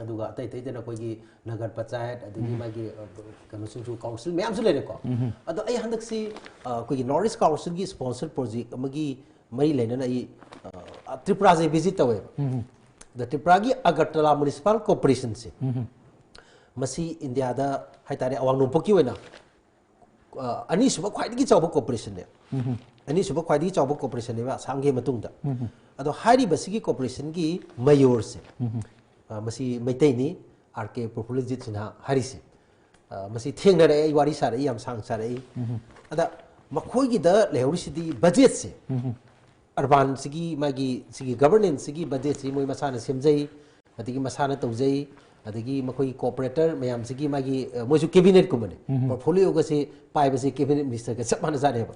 ꯑꯗꯨꯒ ꯑꯇꯩ ꯑꯇꯩꯗꯅ ꯑꯩꯈꯣꯏꯒꯤ ꯅꯒꯔ ꯄꯟꯆꯥꯌꯠ, ꯑꯗꯒꯤ ꯃꯥꯒꯤ ꯑ, ꯀꯩꯅꯣꯁꯤꯡꯁꯨ, ꯀꯥꯎꯟꯁꯤꯜ ꯃꯌꯥꯝꯁꯨ ꯂꯩꯔꯦꯀꯣ꯫ ꯑꯗꯣ ꯑꯩ ꯍꯟꯗꯛꯁꯤ ꯑ, ꯑꯩꯈꯣꯏꯒꯤ ꯅꯣꯔꯠ ꯏꯁ ꯀꯥꯎꯟꯁꯤꯜꯒꯤ ꯁ꯭ꯄꯣꯟꯁꯔ ꯄ꯭ꯔꯣꯖꯦꯛ ꯑꯃꯒꯤ ꯃꯔꯤ ꯂꯩꯅꯅ ꯑꯩ ꯑ, ꯇ꯭ꯔꯤꯄꯨꯔꯥꯁꯦ ꯚꯤꯖꯤꯠ ꯇꯧꯋꯦꯕ꯫ ꯑꯗ ꯇ꯭ꯔꯤꯄꯨꯔꯥꯒꯤ ꯑꯒꯔꯇꯂꯥ ꯃ꯭ꯌꯨꯅꯤꯁꯤꯄꯥꯜ ꯀꯣꯔꯄꯣꯔꯦꯁꯟꯁꯦ, ꯃꯁꯤ ꯏꯟꯗꯤꯌꯥꯗ ꯍꯥꯏꯇꯥꯔꯦ, ꯑꯋꯥꯡ ꯅꯣꯡꯄꯣꯛꯀꯤ ꯑꯣꯏꯅ ꯑ, ꯑꯅꯤꯁꯨꯕ ꯈ꯭ꯋꯥꯏꯗꯒꯤ ꯆꯥꯎꯕ ꯀꯣꯔꯄꯣꯔꯦꯁꯟꯅꯦ꯫ ꯑꯅꯤꯁꯨꯕ ꯈ꯭ꯋꯥꯏꯗꯒꯤ ꯆꯥꯎꯕ ꯀꯣꯔꯄꯣꯔꯦꯁꯟꯅꯦꯕ ꯑꯁꯥꯝꯒꯤ ꯃꯇꯨꯡꯗ꯫ ꯑꯗꯣ ꯍꯥꯏꯔꯤꯕꯁꯤꯒꯤ ꯀꯣꯔꯄꯣꯔꯦꯁꯟꯒꯤ ꯃꯦꯌꯣꯔꯁꯦ, ꯑ, ꯃꯁꯤ ꯃꯩꯇꯩꯅꯤ, ꯑꯥꯔ ꯀꯦ ꯄ꯭ꯔꯐꯨꯜꯂꯖꯤꯠ ꯁꯤꯟꯍꯥ ꯍꯥꯏꯔꯤꯁꯦ꯫ ꯑ, ꯃꯁꯤ ꯊꯦꯡꯅꯔꯛꯑꯦ, ꯑꯩ ꯋꯥꯔꯤ ꯁꯥꯔꯛꯏ, ꯌꯥꯝ ꯁꯥꯡ ꯁꯥꯔꯛꯏ꯫ ꯑꯗ ꯃꯈꯣꯏꯒꯤꯗ ꯂꯩꯍꯧꯔꯤꯁꯤꯗꯤ ꯕꯖꯦꯠꯁꯦ, ꯑꯔꯕꯥꯟꯁꯤꯒꯤ ꯃꯥꯒꯤ ꯁꯤꯒꯤ ꯒꯕꯔꯅꯦꯟꯁꯁꯤꯒꯤ ꯕꯖꯦꯠꯁꯤ ꯃꯣꯏ ꯃꯁꯥꯅ ꯁꯦꯝꯖꯩ, ꯑꯗꯒꯤ ꯃꯁꯥꯅ ꯇꯧꯖꯩ, ꯑꯗꯒꯤ ꯃꯈꯣꯏꯒꯤ ꯀꯣꯑꯣꯄꯔꯦꯇꯔ ꯃꯌꯥꯝꯁꯤꯒꯤ ꯃꯥꯒꯤ, ꯑ, ꯃꯣꯏꯁꯨ ꯀꯦꯕꯤꯅꯦꯠꯀꯨꯝꯕꯅꯦ꯫ ꯄꯣꯔꯠꯐꯣꯂꯤꯑꯣꯒꯁꯦ ꯄꯥꯏꯕꯁꯦ ꯀꯦꯕꯤꯅꯦꯠ ꯃꯤꯅꯤꯁꯇꯔꯒ ꯆꯞ ꯃꯥꯟꯅꯖꯥꯠꯅꯦꯕ꯫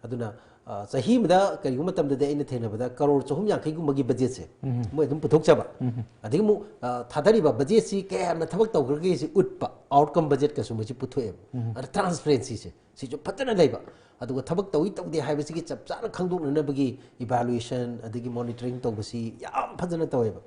ꯑꯗꯨꯅ, ꯑ, ꯆꯍꯤ ꯑꯃꯗ ꯀꯔꯤꯒꯨꯝꯕ ꯃꯇꯝꯗꯗꯤ ꯑꯩꯅ ꯊꯦꯡꯅꯕꯗ ꯀꯔꯣꯔ ꯆꯍꯨꯝ ꯌꯥꯡꯈꯩꯒꯨꯝꯕꯒꯤ ꯕꯖꯦꯠꯁꯦ ꯃꯣꯏ ꯑꯗꯨꯝ ꯄꯨꯊꯣꯛꯆꯕ꯫ ꯑꯗꯒꯤ ꯑꯃꯨꯛ, ꯑ, ꯊꯥꯗꯔꯤꯕ ꯕꯖꯦꯠꯁꯤ ꯀꯌꯥꯝꯅ ꯊꯕꯛ ꯇꯧꯈ꯭ꯔꯒꯦꯁꯤ ꯎꯠꯄ, ꯑꯥꯎꯠꯀꯝ ꯕꯖꯦꯠꯀꯁꯨ ꯃꯣꯏꯁꯤ ꯄꯨꯊꯣꯛꯑꯦꯕ꯫ ꯑꯗ ꯇ꯭ꯔꯥꯟꯁꯄꯔꯦꯟꯁꯤꯁꯦ ꯁꯤꯁꯨ ꯐꯖꯅ ꯂꯩꯕ꯫ ꯑꯗꯨꯒ ꯊꯕꯛ ꯇꯧꯏ ꯇꯧꯗꯦ ꯍꯥꯏꯕꯁꯤꯒꯤ ꯆꯞ ꯆꯥꯅ ꯈꯪꯗꯣꯛꯅꯅꯕꯒꯤ ꯏꯚꯥꯂꯨꯌꯦꯁꯟ ꯑꯗꯒꯤ ꯃꯣꯅꯤꯇꯔꯤꯡ ꯇꯧꯕꯁꯤ ꯌꯥꯝ ꯐꯖꯅ ꯇꯧꯋꯦꯕ꯫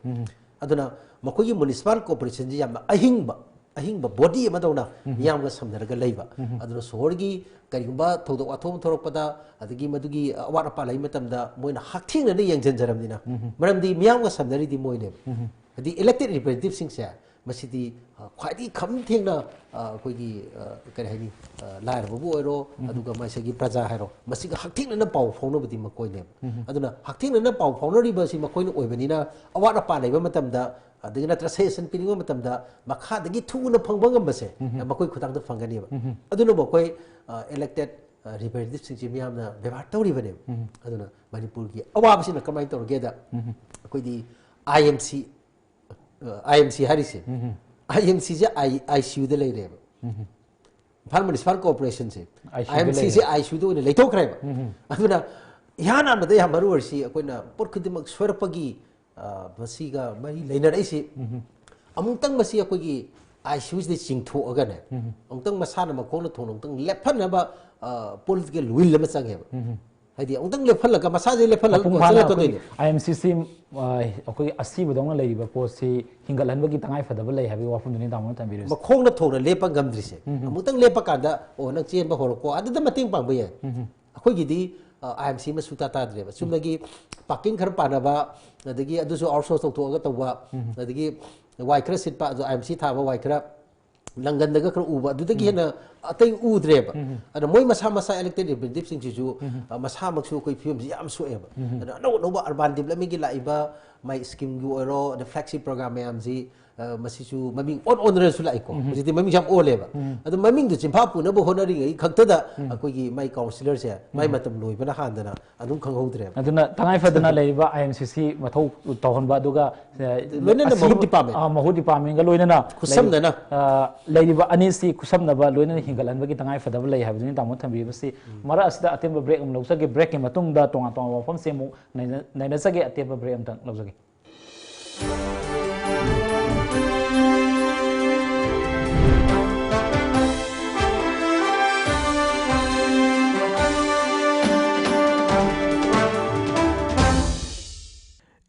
ꯑꯗꯨꯅ ꯃꯈꯣꯏꯒꯤ ꯃ꯭ꯌꯨꯅꯤꯁꯤꯄꯥꯜ ꯀꯣꯔꯄꯣꯔꯦꯁꯟꯁꯤ ꯌꯥꯝꯅ ꯑꯍꯤꯡꯕ, ꯑꯍꯤꯡꯕ ꯕꯣꯗꯤ ꯑꯃꯗꯧꯅ ꯃꯤꯌꯥꯝꯒ ꯁꯝꯅꯔꯒ ꯂꯩꯕ꯫ ꯑꯗꯨꯅ ꯁꯣꯍꯣꯔꯒꯤ ꯀꯔꯤꯒꯨꯝꯕ ꯊꯧꯗꯣꯛ ꯋꯥꯊꯣꯛ ꯑꯃ ꯊꯣꯛꯂꯛꯄꯗ, ꯑꯗꯒꯤ ꯃꯗꯨꯒꯤ ꯑꯋꯥꯠ ꯑꯄꯥ ꯂꯩꯕ ꯃꯇꯝꯗ ꯃꯣꯏꯅ ꯍꯛꯊꯦꯡꯅꯅ ꯌꯦꯡꯁꯤꯟꯖꯔꯕꯅꯤꯅ, ꯃꯔꯝꯗꯤ ꯃꯤꯌꯥꯝꯒ ꯁꯝꯅꯔꯤꯗꯤ ꯃꯣꯏꯅꯦꯕ꯫ ꯍꯥꯏꯗꯤ ꯏꯂꯦꯛꯇꯦꯠ ꯔꯤꯄ꯭ꯔꯦꯖꯦꯟꯇꯦꯇꯤꯚꯁꯤꯡꯁꯦ ꯃꯁꯤꯗꯤ, ꯑ, ꯈ꯭ꯋꯥꯏꯗꯒꯤ ꯈꯝ ꯊꯦꯡꯅ, ꯑ, ꯑꯩꯈꯣꯏꯒꯤ, ꯑ, ꯀꯔꯤ ꯍꯥꯏꯅꯤ, ꯑ, ꯂꯥꯏꯔꯕꯕꯨ ꯑꯣꯏꯔꯣ, ꯑꯗꯨꯒ ꯃꯁꯤꯒꯤ ꯄ꯭ꯔꯖꯥ ꯍꯥꯏꯔꯣ, ꯃꯁꯤꯒ ꯍꯛꯊꯦꯡꯅꯅ ꯄꯥꯎ ꯐꯥꯎꯅꯕꯗꯤ ꯃꯈꯣꯏꯅꯦꯕ꯫ ꯑꯗꯨꯅ ꯍꯛꯊꯦꯡꯅꯅ ꯄꯥꯎ ꯐꯥꯎꯅꯔꯤꯕꯁꯤ ꯃꯈꯣꯏꯅ ꯑꯣꯏꯕꯅꯤꯅ, ꯑꯋꯥꯠ ꯑꯄꯥ ꯂꯩꯕ ꯃꯇꯝꯗ, ꯑꯗꯒꯤ ꯅꯠꯇ꯭ꯔ ꯁꯖꯦꯁꯟ ꯄꯤꯅꯤꯡꯕ ꯃꯇꯝꯗ ꯃꯈꯥꯗꯒꯤ ꯊꯨꯅ ꯐꯪꯕ ꯉꯝꯕꯁꯦ ꯃꯈꯣꯏ ꯈꯨꯊꯥꯡꯗ ꯐꯪꯒꯅꯦꯕ꯫ ꯑꯗꯨꯅ ꯃꯈꯣꯏ, ꯑ, ꯏꯂꯦꯛꯇꯦꯠ, ꯑ, ꯔꯤꯄ꯭ꯔꯦꯖꯦꯟꯇꯦꯇꯤꯚꯁꯤꯡꯁꯤ ꯃꯤꯌꯥꯝꯅ ꯕꯦꯕꯥꯔ ꯇꯧꯔꯤꯕꯅꯦꯕ꯫ ꯑꯗꯨꯅ ꯃꯅꯤꯄꯨꯔꯒꯤ ꯑꯋꯥꯕꯁꯤꯅ ꯀꯃꯥꯏꯅ ꯇꯧꯔꯒꯦꯗ, ꯑꯩꯈꯣꯏꯗꯤ ꯑꯥꯏ M C I M C ꯍꯥꯏꯔꯤꯁꯦ, ꯑꯥꯏ ꯑꯦꯝ ꯁꯤꯁꯦ ꯑꯥꯏ ꯁꯤ ꯌꯨꯗ ꯂꯩꯔꯦꯕ꯫ ꯏꯝꯐꯥꯜ ꯃ꯭ꯌꯨꯅꯤꯁꯤꯄꯥꯜ ꯀꯣꯔꯄꯣꯔꯦꯁꯟꯁꯦ, ICU ꯗ ꯑꯥꯏ ꯑꯦꯝ ꯁꯤꯁꯦ ꯑꯥꯏ ꯁꯤ ꯌꯨꯗ ꯑꯣꯏꯅ ꯂꯩꯊꯣꯛꯈ꯭ꯔꯦꯕ꯫ ꯑꯗꯨꯅ ꯏꯍꯥꯟ ꯍꯥꯟꯕꯗ ꯌꯥꯝ ꯃꯔꯨ ꯑꯣꯏꯔꯤꯁꯤ ꯑꯩꯈꯣꯏꯅ ꯄꯣꯠ ꯈꯨꯗꯤꯡꯃꯛ ꯁꯣꯏꯔꯛꯄꯒꯤ, ꯑ, ꯃꯁꯤꯒ ꯃꯔꯤ ꯂꯩꯅꯔꯛꯏꯁꯤ꯫ ꯑꯃꯨꯛꯇꯪ ꯃꯁꯤ ꯑꯩꯈꯣꯏꯒꯤ ꯑꯥꯏ ꯁꯤ ꯌꯨꯁꯤꯗ ꯆꯤꯡꯊꯣꯛꯑꯒꯅꯦ, ꯑꯃꯨꯛꯇꯪ ꯃꯁꯥꯅ ꯃꯈꯣꯡꯅ ꯊꯣꯡꯅ ꯑꯃꯨꯛꯇꯪ ꯂꯦꯞꯍꯟꯅꯕ ꯄꯣꯂꯤꯇꯤꯀꯦꯜ ꯋꯤꯜ ꯑꯃ ꯆꯪꯉꯦꯕ꯫ ꯍꯥꯏꯗꯤ ꯑꯃꯨꯛꯇꯪ ꯂꯦꯞꯍꯜꯂꯒ ꯃꯁꯥꯁꯦ ꯂꯦꯞꯍꯜꯂꯒ ꯃꯄꯨꯡ ꯐꯥꯅ ꯆꯠꯂꯛꯀꯗꯣꯏꯅꯦ꯫ ꯑꯩꯈꯣꯏꯒꯤ ꯑꯥꯏ ꯑꯦꯝ ꯁꯤ ꯁꯤ ꯑꯩꯈꯣꯏꯒꯤ ꯑꯁꯤꯕꯗꯧꯅ ꯂꯩꯔꯤꯕ ꯄꯣꯠꯁꯤ ꯍꯤꯡꯒꯠꯍꯟꯕꯒꯤ ꯇꯉꯥꯏ ꯐꯗꯕ ꯂꯩ ꯍꯥꯏꯕꯒꯤ ꯋꯥꯐꯝꯗꯨꯅꯤ ꯇꯥꯃꯣꯅ ꯊꯝꯕꯤꯔꯤꯁꯦ꯫ ꯃꯈꯣꯡꯅ ꯊꯣꯡꯅ ꯂꯦꯞꯄ ꯉꯝꯗ꯭ꯔꯤꯁꯦ, ꯑꯃꯨꯛꯇꯪ ꯂꯦꯞꯄ ꯀꯥꯟꯗ, ꯑꯣ, ꯅꯪ ꯆꯦꯟꯕ ꯍꯧꯔꯛꯀꯣ, ꯑꯗꯨꯗ ꯃꯇꯦꯡ ꯄꯥꯡꯕ ꯌꯥꯏ꯫ ꯑꯩꯈꯣꯏꯒꯤꯗꯤ ꯑꯥꯏ ꯑꯦꯝ ꯁꯤ ꯑꯃ ꯁꯨꯡꯇꯥ ꯇꯥꯗ꯭ꯔꯦꯕ꯫ ꯆꯨꯝꯅꯒꯤ ꯄꯥꯔꯀꯤꯡ ꯈꯔ ꯄꯥꯟꯅꯕ, ꯑꯗꯒꯤ ꯑꯗꯨꯁꯨ ꯑꯥꯎꯠꯁꯣꯔꯁ ꯇꯧꯊꯣꯛꯑꯒ ꯇꯧꯕ, ꯑꯗꯒꯤ ꯋꯥꯏ ꯈꯔ ꯁꯤꯠꯄ, ꯑꯗꯣ ꯑꯥꯏ ꯑꯦꯝ ꯁꯤ ꯊꯥꯕ ꯋꯥꯏ ꯈꯔ ꯂꯪꯒꯟꯗꯒ ꯈꯔ ꯎꯕ, ꯑꯗꯨꯗꯒꯤ ꯍꯦꯟꯅ ꯑꯇꯩ ꯎꯗ꯭ꯔꯦꯕ꯫ ꯑꯗ ꯃꯣꯏ ꯃꯁꯥ ꯃꯁꯥ ꯏꯂꯦꯛꯇꯦꯗ ꯔꯤꯄ꯭ꯔꯦꯖꯦꯟꯇꯦꯇꯤꯚꯁꯤꯡꯁꯤꯁꯨ, ꯑ, ꯃꯁꯥꯃꯛꯁꯨ ꯑꯩꯈꯣꯏ ꯐꯤꯕꯝꯁꯤ ꯌꯥꯝ ꯁꯣꯛꯑꯦꯕ꯫ ꯑꯗ ꯑꯅꯧ ꯑꯅꯧꯕ ꯑꯔꯕꯥꯟ ꯗꯤꯕꯂꯞꯃꯦꯟꯒꯤ ꯂꯥꯛꯏꯕ ꯃꯥꯏ ꯁ꯭ꯀꯤꯝꯒꯤ ꯑꯣꯏꯔꯣ, ꯑꯗ ꯐ꯭ꯂꯦꯒꯁꯤꯞ ꯄ꯭ꯔꯣꯒ꯭ꯔꯥꯝ ꯃꯌꯥꯝꯁꯤ, ꯑ, ꯃꯁꯤꯁꯨ ꯃꯃꯤꯡ ꯑꯣꯟ ꯑꯣꯟꯗꯅꯁꯨ ꯂꯥꯛꯏꯀꯣ꯫ ꯍꯧꯖꯤꯛꯇꯤ ꯃꯃꯤꯡꯁꯦ ꯌꯥꯝ ꯑꯣꯜꯂꯦꯕ꯫ ꯑꯗꯣ ꯃꯃꯤꯡꯗꯨ ꯆꯤꯟꯐꯥ ꯄꯨꯅꯕ ꯍꯣꯠꯅꯔꯤꯉꯩ ꯈꯛꯇꯗ ꯑꯩꯈꯣꯏꯒꯤ ꯃꯥꯏ ꯀꯥꯎꯟꯁꯤꯂꯔꯁꯦ ꯃꯥꯏ ꯃꯇꯝ ꯂꯣꯏꯕꯅ ꯍꯥꯟꯗꯅ ꯑꯗꯨꯝ ꯈꯪꯍꯧꯗ꯭ꯔꯦꯕ꯫ ꯑꯗꯨꯅ ꯇꯉꯥꯏ ꯐꯗꯅ ꯂꯩꯔꯤꯕ ꯑꯥꯏ ꯑꯦꯝ ꯁꯤ ꯁꯤ ꯃꯊꯧ ꯇꯧꯍꯟꯕ, ꯑꯗꯨꯒ, ꯑ, ꯂꯣꯏꯅꯅ ꯑꯁꯤꯒꯤ ꯃꯍꯨꯠ department꯫ ꯑ, ꯃꯍꯨꯠ ꯗꯤꯄꯥꯔꯠꯃꯦꯟꯒ ꯂꯣꯏꯅꯅ ꯈꯨꯠꯁꯝꯅꯅ꯫ ꯑ, ꯂꯩꯔꯤꯕ ꯑꯅꯤꯁꯤ ꯈꯨꯠꯁꯝꯅꯕ ꯂꯣꯏꯅꯅ ꯍꯤꯡꯒꯠꯍꯟꯕꯒꯤ ꯇꯉꯥꯏ ꯐꯗꯕ ꯂꯩ ꯍꯥꯏꯕꯗꯨꯅꯤ ꯇꯥꯃꯣ ꯊꯝꯕꯤꯔꯤꯕꯁꯤ꯫ ꯃꯔꯛ ꯑꯁꯤꯗ ꯑꯇꯦꯟꯕ ꯕ꯭ꯔꯦꯛ ꯑꯃ ꯂꯧꯖꯒꯦ꯫ ꯕ꯭ꯔꯦꯛꯀꯤ ꯃꯇꯨꯡꯗ ꯇꯣꯉꯥꯟ ꯇꯣꯉꯥꯟꯕ ꯋꯥꯐꯝꯁꯤꯡ ꯑꯃꯨꯛ ꯅꯩꯅ-, ꯅꯩꯅꯖꯒꯦ꯫ ꯑꯇꯦꯟꯕ ꯕ꯭ꯔꯦꯛ ꯑꯃꯇꯪ ꯂꯧꯖꯒꯦ꯫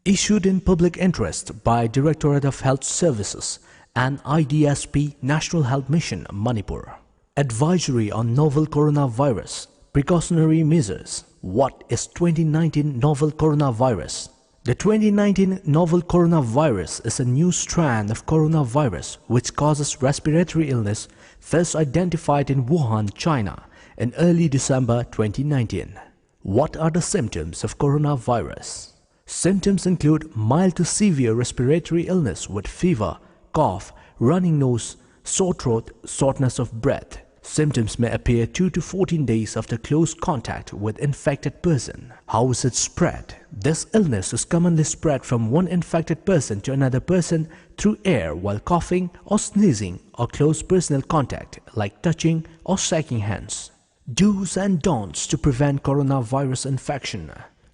Issued in public interest by Directorate of Health Services and I D S P, National Health Mission, Manipur. Advisory on novel coronavirus. Precautionary measures. What is twenty nineteen novel coronavirus? The twenty nineteen novel coronavirus is a new strand of coronavirus which causes respiratory illness, first identified in Wuhan, China, in early December twenty nineteen. What are the symptoms of coronavirus? Symptoms include mild to severe respiratory illness with fever, cough, running nose, sore throat, shortness of breath. Symptoms may appear two to fourteen days after close contact with infected person. How is it spread? This illness is commonly spread from one infected person to another person through air while coughing or sneezing or close personal contact like touching or shaking hands. Do's and don'ts to prevent coronavirus infection.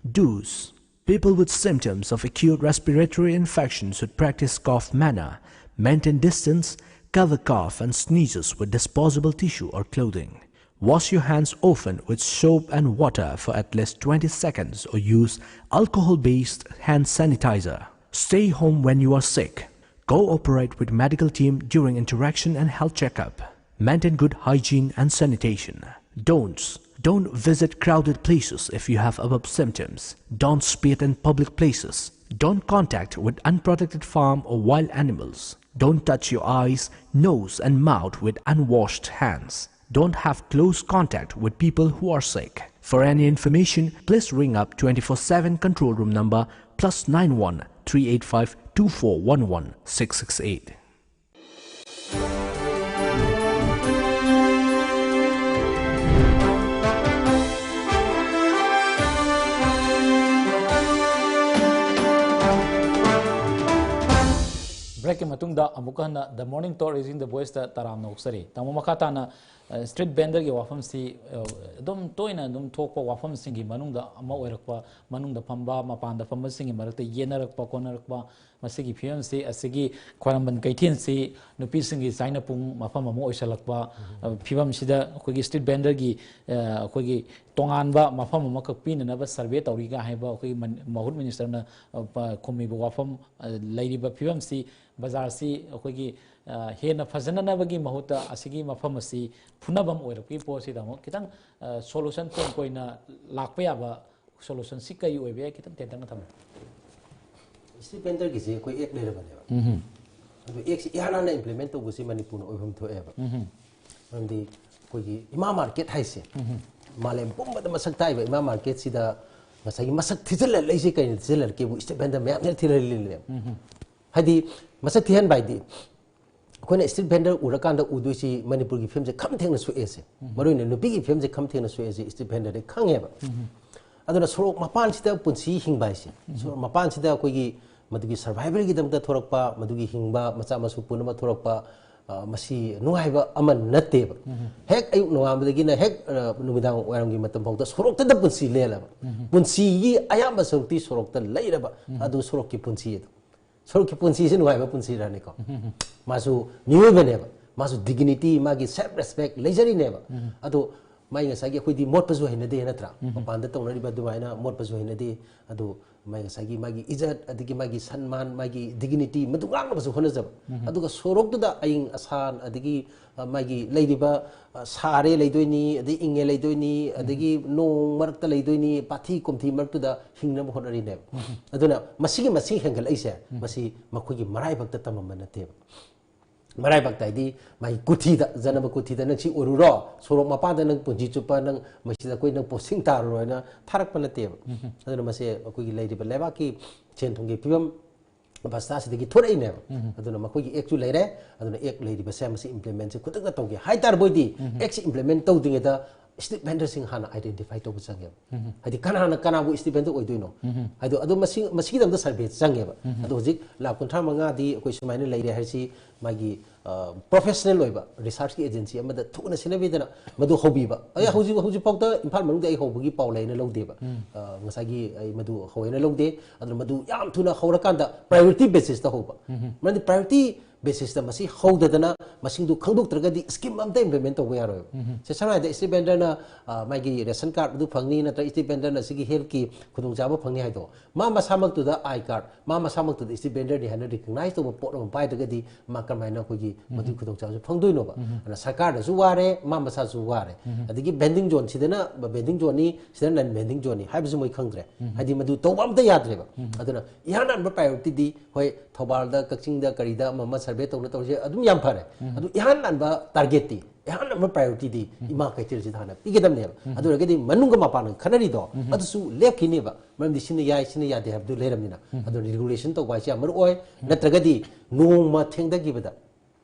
Do's. People with symptoms of acute respiratory infection should practice cough manner, maintain distance, Cover cough and sneezes with disposable tissue or clothing. Wash your hands often with soap and water for at least twenty seconds or use alcohol-based hand sanitizer. Stay home when you are sick. Cooperate with medical team during interaction and health checkup. Maintain good hygiene and sanitation. Don'ts. Don't visit crowded places if you have above symptoms. Don't spit in public places. Don't contact with unprotected farm or wild animals. Don't touch your eyes, nose, and mouth with unwashed hands. Don't have close contact with people who are sick. For any information, please ring up twenty-four seven control room number plus nine one three eight five two four one one six six eight. ꯕ꯭ꯔꯦꯛꯀꯤ ꯃꯇꯨꯡꯗ ꯑꯃꯨꯛꯀ ꯍꯟꯅ ꯗ morning ꯇꯣꯛ rising ꯗ ꯚꯣꯏꯁꯇ ꯇꯔꯥꯝꯅ ꯑꯣꯛꯆꯔꯤ꯫ ꯇꯥꯃꯣ, ꯃꯈꯥ ꯇꯥꯅ street ꯚꯦꯟꯗꯔꯒꯤ ꯋꯥꯐꯝꯁꯤ ꯑ, ꯑꯗꯨꯝ ꯇꯣꯏꯅ ꯑꯗꯨꯝ ꯊꯣꯛꯄ ꯋꯥꯐꯝꯁꯤꯡꯒꯤ ꯃꯅꯨꯡꯗ ꯑꯃ ꯑꯣꯏꯔꯛꯄ, ꯃꯅꯨꯡꯗ ꯐꯝꯕ ꯃꯄꯥꯟꯗ ꯐꯝꯕꯁꯤꯡꯒꯤ ꯃꯔꯛꯇ ꯌꯦꯠꯅꯔꯛꯄ ꯈꯣꯠꯅꯔꯛꯄ, ꯃꯁꯤꯒꯤ ꯐꯤꯕꯝꯁꯤ ꯑꯁꯤꯒꯤ ꯈ꯭ꯋꯥꯏꯔꯝꯕꯟ ꯀꯩꯊꯦꯜꯁꯤ ꯅꯨꯄꯤꯁꯤꯡꯒꯤ ꯆꯥꯏꯅ ꯄꯨꯡ ꯃꯐꯝ ꯑꯃ ꯑꯣꯏꯁꯜꯂꯛꯄ, ꯑ, ꯐꯤꯕꯝꯁꯤꯗ ꯑꯩꯈꯣꯏꯒꯤ ꯁ꯭ꯇ꯭ꯔꯤꯠ ꯚꯦꯟꯗꯔꯒꯤ, ꯑ, ꯑꯩꯈꯣꯏꯒꯤ ꯇꯣꯉꯥꯟꯕ ꯃꯐꯝ ꯑꯃꯈꯛ ꯄꯤꯅꯅꯕ ꯁꯔꯚꯦ ꯇꯧꯔꯤꯒ ꯍꯥꯏꯕ ꯑꯩꯈꯣꯏꯒꯤ ꯃꯟ-, ꯃꯍꯨꯠ ꯃꯤꯅꯤꯁꯇꯔꯅ, ꯑ, ꯄ-, ꯈꯨꯝꯃꯤꯕ ꯋꯥꯐꯝ, ꯑ, ꯂꯩꯔꯤꯕ ꯐꯤꯕꯝꯁꯤ ꯕꯖꯥꯔꯁꯤ ꯑꯩꯈꯣꯏꯒꯤ, ꯑ, ꯍꯦꯟꯅ ꯐꯖꯅꯅꯕꯒꯤ ꯃꯍꯨꯠꯇ ꯑꯁꯤꯒꯤ ꯃꯐꯝ ꯑꯁꯤ ꯐꯨꯅꯕ ꯑꯃ ꯑꯣꯏꯔꯛꯄꯒꯤ ꯄꯣꯠꯁꯤꯗ ꯑꯃꯨꯛ ꯈꯤꯇꯪ, ꯑ, ꯁꯣꯂꯨꯁꯟ ꯇꯨꯡ ꯀꯣꯏꯅ ꯂꯥꯛꯄ ꯌꯥꯕ ꯁꯣꯂꯨꯁꯟꯁꯤ ꯀꯔꯤ ꯑꯣꯏꯕ ꯌꯥꯏ? ꯈꯤꯇꯪ ꯇꯦꯟꯇꯛꯅ ꯊꯝꯕꯤꯌꯨ꯫ ꯁ꯭ꯇ꯭ꯔꯤꯠ ꯚꯦꯟꯗꯔꯒꯤꯁꯦ ꯑꯩꯈꯣꯏ ꯑꯦꯛ ꯂꯩꯔꯕꯅꯦꯕ꯫ ꯑꯗꯣ ꯑꯦꯛꯁꯤ ꯏꯍꯥꯟ ꯍꯥꯟꯅ ꯏꯝꯄ꯭ꯂꯤꯃꯦꯟ ꯇꯧꯕꯁꯤ ꯃꯅꯤꯄꯨꯔꯅ ꯑꯣꯏꯐꯝ ꯊꯣꯛꯑꯦꯕ꯫ ꯃꯔꯝꯗꯤ ꯑꯩꯈꯣꯏꯒꯤ ꯏꯃꯥ ꯃꯥꯔꯀꯦꯠ ꯍꯥꯏꯁꯦ ꯃꯥꯂꯦꯝ ꯄꯨꯝꯕꯗ ꯃꯁꯛ ꯇꯥꯛꯏꯕ ꯏꯃꯥ ꯃꯥꯔꯀꯦꯠꯁꯤꯗ ꯉꯁꯥꯏꯒꯤ ꯃꯁꯛ ꯊꯤꯖꯤꯜꯂ ꯂꯩꯁꯦ ꯀꯩꯅꯣ ꯊꯤꯖꯤꯜꯂꯛꯀꯦꯕꯨ ꯁ꯭ꯇ꯭ꯔꯤꯠ ꯚꯦꯟꯗꯔ ꯃꯌꯥꯝꯁꯤꯅ ꯊꯤꯜꯍꯜꯂꯤꯅꯦꯕ꯫ ꯍꯥꯏꯗꯤ ꯃꯁꯛ ꯊꯤꯍꯟꯕ ꯍꯥꯏꯗꯤ ꯑꯩꯈꯣꯏꯅ ꯁ꯭ꯇ꯭ꯔꯤꯠ ꯚꯦꯟꯗꯔ ꯎꯔꯀꯥꯟꯗ ꯎꯗꯣꯏꯁꯤ ꯃꯅꯤꯄꯨꯔꯒꯤ ꯐꯤꯕꯝꯁꯦ ꯈꯝ ꯊꯦꯡꯅ ꯁꯣꯛꯑꯦꯁꯦ꯫ ꯃꯔꯨꯑꯣꯏꯅ ꯅꯨꯄꯤꯒꯤ ꯐꯤꯕꯝꯁꯦ ꯈꯝ ꯊꯦꯡꯅ ꯁꯣꯛꯑꯦꯁꯦ ꯁ꯭ꯇ꯭ꯔꯤꯠ ꯚꯦꯟꯗꯔꯗꯩ ꯈꯪꯉꯦꯕ꯫ ꯑꯗꯨꯅ ꯁꯣꯔꯣꯛ ꯃꯄꯥꯟꯁꯤꯗ ꯄꯨꯟꯁꯤ ꯍꯤꯡꯕ ꯍꯥꯏꯁꯦ, ꯁꯣꯔꯣꯛ ꯃꯄꯥꯟꯁꯤꯗ ꯑꯩꯈꯣꯏꯒꯤ ꯃꯗꯨꯒꯤ ꯁꯔꯚꯥꯏꯚꯦꯜꯒꯤꯗꯃꯛꯇ ꯊꯣꯔꯛꯄ, ꯃꯗꯨꯒꯤ ꯍꯤꯡꯕ ꯃꯆꯥ ꯃꯁꯨ ꯄꯨꯝꯅꯃꯛ ꯊꯣꯔꯛꯄ, ꯑ, ꯃꯁꯤ ꯅꯨꯡꯉꯥꯏꯕ ꯑꯃ ꯅꯠꯇꯦꯕ꯫ ꯍꯦꯛ ꯑꯌꯨꯛ ꯅꯣꯡꯉꯥꯟꯕꯗꯒꯤꯅ ꯍꯦꯛ, ꯑ, ꯅꯨꯃꯤꯗꯥꯡ ꯋꯥꯏꯔꯝꯒꯤ ꯃꯇꯝ ꯐꯥꯎꯗ ꯁꯣꯔꯣꯛꯇꯗ ꯄꯨꯟꯁꯤ ꯂꯦꯜꯂꯕ꯫ ꯄꯨꯟꯁꯤꯒꯤ ꯑꯌꯥꯝꯕ ꯁꯔꯨꯛꯇꯤ ꯁꯣꯔꯣꯛꯇ ꯂꯩꯔꯕ꯫ ꯑꯗꯨ ꯁꯣꯔꯣꯛꯀꯤ ꯄꯨꯟꯁꯤ ꯑꯗꯨ꯫ ꯁꯣꯔꯣꯛꯀꯤ ꯄꯨꯟꯁꯤꯁꯤ ꯅꯨꯡꯉꯥꯏꯕ ꯄꯨꯟꯁꯤꯔꯅꯤꯀꯣ? ꯃꯥꯁꯨ ꯃꯤꯑꯣꯏꯕꯅꯦꯕ, ꯃꯥꯁꯨ dignity, ꯃꯥꯒꯤ self respect ꯂꯩꯖꯔꯤꯅꯦꯕ꯫ ꯑꯗꯣ ꯃꯥꯏ ꯉꯁꯥꯏꯒꯤ ꯑꯩꯈꯣꯏꯗꯤ ꯃꯣꯠꯄꯁꯨ ꯍꯩꯅꯗꯦ ꯅꯠꯇ꯭ꯔꯥ? ꯃꯄꯥꯟꯗ ꯇꯧꯅꯔꯤꯕ ꯑꯗꯨꯃꯥꯏꯅ ꯃꯣꯠꯄꯁꯨ ꯍꯩꯅꯗꯦ꯫ ꯑꯗꯣ ꯃꯥꯏ ꯉꯁꯥꯏꯒꯤ ꯃꯥꯒꯤ ꯏꯖꯠ, ꯑꯗꯒꯤ ꯃꯥꯒꯤ ꯁꯟꯃꯥꯟ, ꯃꯥꯒꯤ dignity, ꯃꯗꯨ ꯉꯥꯛꯅꯕꯁꯨ ꯍꯣꯠꯅꯖꯕ꯫ ꯑꯗꯨꯒ ꯁꯣꯔꯣꯛꯇꯨꯗ ꯑꯏꯪ ꯑꯁꯥ, ꯑꯗꯒꯤ, ꯑ, ꯃꯥꯒꯤ ꯂꯩꯔꯤꯕ, ꯑ, ꯁꯥꯔꯦ ꯂꯩꯗꯣꯏꯅꯤ, ꯑꯗꯩ ꯏꯪꯉꯦ ꯂꯩꯗꯣꯏꯅꯤ, ꯑꯗꯒꯤ ꯅꯣꯡ ꯃꯔꯛꯇ ꯂꯩꯗꯣꯏꯅꯤ, ꯄꯥꯊꯤ ꯀꯣꯝꯊꯤ ꯃꯔꯛꯇꯨꯗ ꯍꯤꯡꯅꯕ ꯍꯣꯠꯅꯔꯤꯅꯦꯕ꯫ ꯑꯗꯨꯅ ꯃꯁꯤꯒꯤ ꯃꯁꯤꯡ ꯍꯦꯟꯒꯠꯂꯛꯏꯁꯦ, ꯃꯁꯤ ꯃꯈꯣꯏꯒꯤ ꯃꯔꯥꯏꯕꯛꯇ ꯇꯝꯃꯝꯕ ꯅꯠꯇꯦꯕ꯫ ꯃꯔꯥꯏꯕꯛꯇ ꯍꯥꯏꯗꯤ ꯃꯥꯒꯤ ꯀꯨꯊꯤꯗ, ꯖꯅꯃ ꯀꯨꯊꯤꯗ ꯅꯪ ꯁꯤ ꯑꯣꯏꯔꯨꯔꯣ, ꯁꯣꯔꯣꯛ ꯃꯄꯥꯟꯗ ꯅꯪ ꯄꯨꯟꯁꯤ ꯆꯨꯞꯄ ꯅꯪ ꯃꯁꯤꯗ ꯑꯩꯈꯣꯏ ꯅꯪ posting ꯇꯥꯔꯨꯔꯣ ꯍꯥꯏꯅ ꯊꯥꯔꯛꯄ ꯅꯠꯇꯦꯕ꯫ ꯑꯗꯨꯅ ꯃꯁꯦ ꯑꯩꯈꯣꯏꯒꯤ ꯂꯩꯔꯤꯕ ꯂꯩꯕꯥꯛꯀꯤ ꯁꯦꯟ ꯊꯨꯝꯒꯤ ꯐꯤꯕꯝ, ꯑꯕꯁꯊꯥꯁꯤꯗꯒꯤ ꯊꯣꯔꯛꯏꯅꯦꯕ꯫ ꯑꯗꯨꯅ ꯃꯈꯣꯏꯒꯤ act ꯁꯨ ꯂꯩꯔꯦ꯫ ꯑꯗꯨꯅ act ꯂꯩꯔꯤꯕꯁꯦ ꯃꯁꯤ implement ꯁꯦ ꯈꯨꯗꯛꯇ ꯇꯧꯒꯦ ꯍꯥꯏ ꯇꯥꯔꯕꯣꯏꯗꯤ, act ꯁꯤ implement ꯇꯧꯗ꯭ꯔꯤꯉꯩꯗ street vendor ꯁꯤꯡ ꯍꯥꯟꯅ identify ꯇꯧꯕ ꯆꯪꯉꯦꯕ꯫ ꯍꯥꯏꯗꯤ ꯀꯅꯥꯅ ꯀꯅꯥꯕꯨ street vendor ꯑꯣꯏꯗꯣꯏꯅꯣ ꯍꯥꯏꯗꯣ, ꯑꯗꯣ ꯃꯁꯤ, ꯃꯁꯤꯒꯤꯗꯃꯛꯇ survey ꯆꯪꯉꯦꯕ꯫ ꯑꯗꯣ ꯍꯧꯖꯤꯛ ꯂꯥꯈ ꯀꯨꯟꯊ꯭ꯔꯥ ꯃꯉꯥꯗꯤ ꯑꯩꯈꯣꯏ ꯁꯨꯃꯥꯏꯅ ꯂꯩꯔꯦ ꯍꯥꯏꯁꯤ, ꯃꯥꯒꯤ, ꯑ, professional ꯑꯣꯏꯕ research ꯀꯤ agency ꯑꯃꯗ ꯊꯨꯅ ꯁꯤꯟꯅꯕꯤꯗꯅ ꯃꯗꯨ ꯍꯧꯕꯤꯕ꯫ ꯑꯩ ꯍꯧꯖꯤꯛ, ꯍꯧꯖꯤꯛꯐꯥꯎꯗ ꯏꯝꯐꯥꯜ ꯃꯅꯨꯡꯗ ꯑꯩ ꯍꯧꯕꯒꯤ ꯄꯥꯎ ꯂꯩꯅ ꯂꯧꯗꯦꯕ꯫ ꯑ, ꯉꯁꯥꯏꯒꯤ ꯑꯩ ꯃꯗꯨ ꯍꯧꯋꯦꯅ ꯂꯧꯗꯦ꯫ ꯑꯗꯨꯅ ꯃꯗꯨ ꯌꯥꯝ ꯊꯨꯅ ꯍꯧꯔꯀꯥꯟꯗ priority basis ꯇ ꯍꯧꯕ꯫ ꯃꯔꯝꯗꯤ priority basis ꯇ ꯃꯁꯤ ꯍꯧꯗꯗꯅ ꯃꯁꯤꯡꯗꯨ ꯈꯪꯗꯣꯛꯇ꯭ꯔꯒꯗꯤ scheme ꯑꯝꯇ implement ꯇꯧꯕ ꯌꯥꯔꯣꯏꯕ꯫ ꯁꯦ, ꯁꯝꯅ ꯍꯥꯏꯔꯕꯗ street vendor ꯅ, ꯑ, ꯃꯥꯒꯤ ration card ꯑꯗꯨ ꯐꯪꯅꯤ, ꯅꯠꯇ꯭ꯔꯒ street vendor ꯅ ꯁꯤꯒꯤ health ꯀꯤ ꯈꯨꯗꯣꯡꯆꯥꯕ ꯐꯪꯅꯤ ꯍꯥꯏꯗꯣ, ꯃꯥ ꯃꯁꯥꯃꯛꯇꯨꯗ I card, ꯃꯥ ꯃꯁꯥꯃꯛꯇꯨꯗ street vendor ꯅꯤ ꯍꯥꯏꯅ recognize ꯇꯧꯕ ꯄꯣꯠ ꯑꯃ ꯄꯥꯏꯗ꯭ꯔꯒꯗꯤ ꯃꯥ ꯀꯔꯝꯍꯥꯏꯅ ꯑꯩꯈꯣꯏꯒꯤ ꯃꯗꯨꯒꯤ ꯈꯨꯗꯣꯡꯆꯥꯕꯁꯤ ꯐꯪꯗꯣꯏꯅꯣꯕ? ꯑꯗꯨꯅ ꯁꯔꯀꯥꯔꯗꯁꯨ ꯋꯥꯔꯦ, ꯃꯥ ꯃꯁꯥꯁꯨ ꯋꯥꯔꯦ꯫ ꯑꯗꯒꯤ vending zone ꯁꯤꯗꯅ vending zone ꯅꯤ, ꯁꯤꯗꯅ non vending zone ꯅꯤ ꯍꯥꯏꯕꯁꯨ ꯃꯣꯏ ꯈꯪꯗ꯭ꯔꯦ꯫ ꯍꯥꯏꯗꯤ ꯃꯗꯨ ꯇꯧꯕ ꯑꯝꯇ ꯌꯥꯗ꯭ꯔꯦꯕ꯫ ꯑꯗꯨꯅ ꯏꯍꯥꯟ ꯍꯥꯟꯕ priority ꯗꯤ, ꯍꯣꯏ, ꯊꯧꯕꯥꯜꯗ, ꯀꯛꯆꯤꯡꯗ, ꯀꯔꯤꯗ ꯑꯃ ꯑꯃ survey ꯇꯧꯅ ꯇꯧꯔꯤꯁꯦ ꯑꯗꯨꯝ ꯌꯥꯝ ꯐꯔꯦ꯫ ꯑꯗꯨ ꯏꯍꯥꯟ ꯍꯥꯟꯕ target ꯇꯤ, ꯏꯍꯥꯟ ꯍꯥꯟꯕ priority ꯗꯤ ꯏꯃꯥ ꯀꯩꯊꯦꯜꯁꯤꯗ ꯍꯥꯟꯅ ꯄꯤꯒꯗꯕꯅꯦꯕ꯫ ꯑꯗꯨ ꯑꯣꯏꯔꯒꯗꯤ ꯃꯅꯨꯡꯒ ꯃꯄꯥꯟꯒ ꯈꯠꯅꯔꯤꯗꯣ ꯑꯗꯨꯁꯨ ꯂꯦꯞꯈꯤꯅꯦꯕ꯫ ꯃꯔꯝꯗꯤ ꯁꯤꯅ ꯌꯥꯏ, ꯁꯤꯅ ꯌꯥꯗꯦ ꯍꯥꯏꯕꯗꯨ ꯂꯩꯔꯝꯅꯤꯅ꯫ ꯑꯗꯨꯅ regulation ꯇꯧꯕ ꯍꯥꯏꯁꯦ ꯌꯥꯝ ꯃꯔꯨ ꯑꯣꯏ꯫ ꯅꯠꯇ꯭ꯔꯒꯗꯤ ꯅꯣꯡꯃ ꯊꯦꯡꯊꯈꯤꯕꯗ,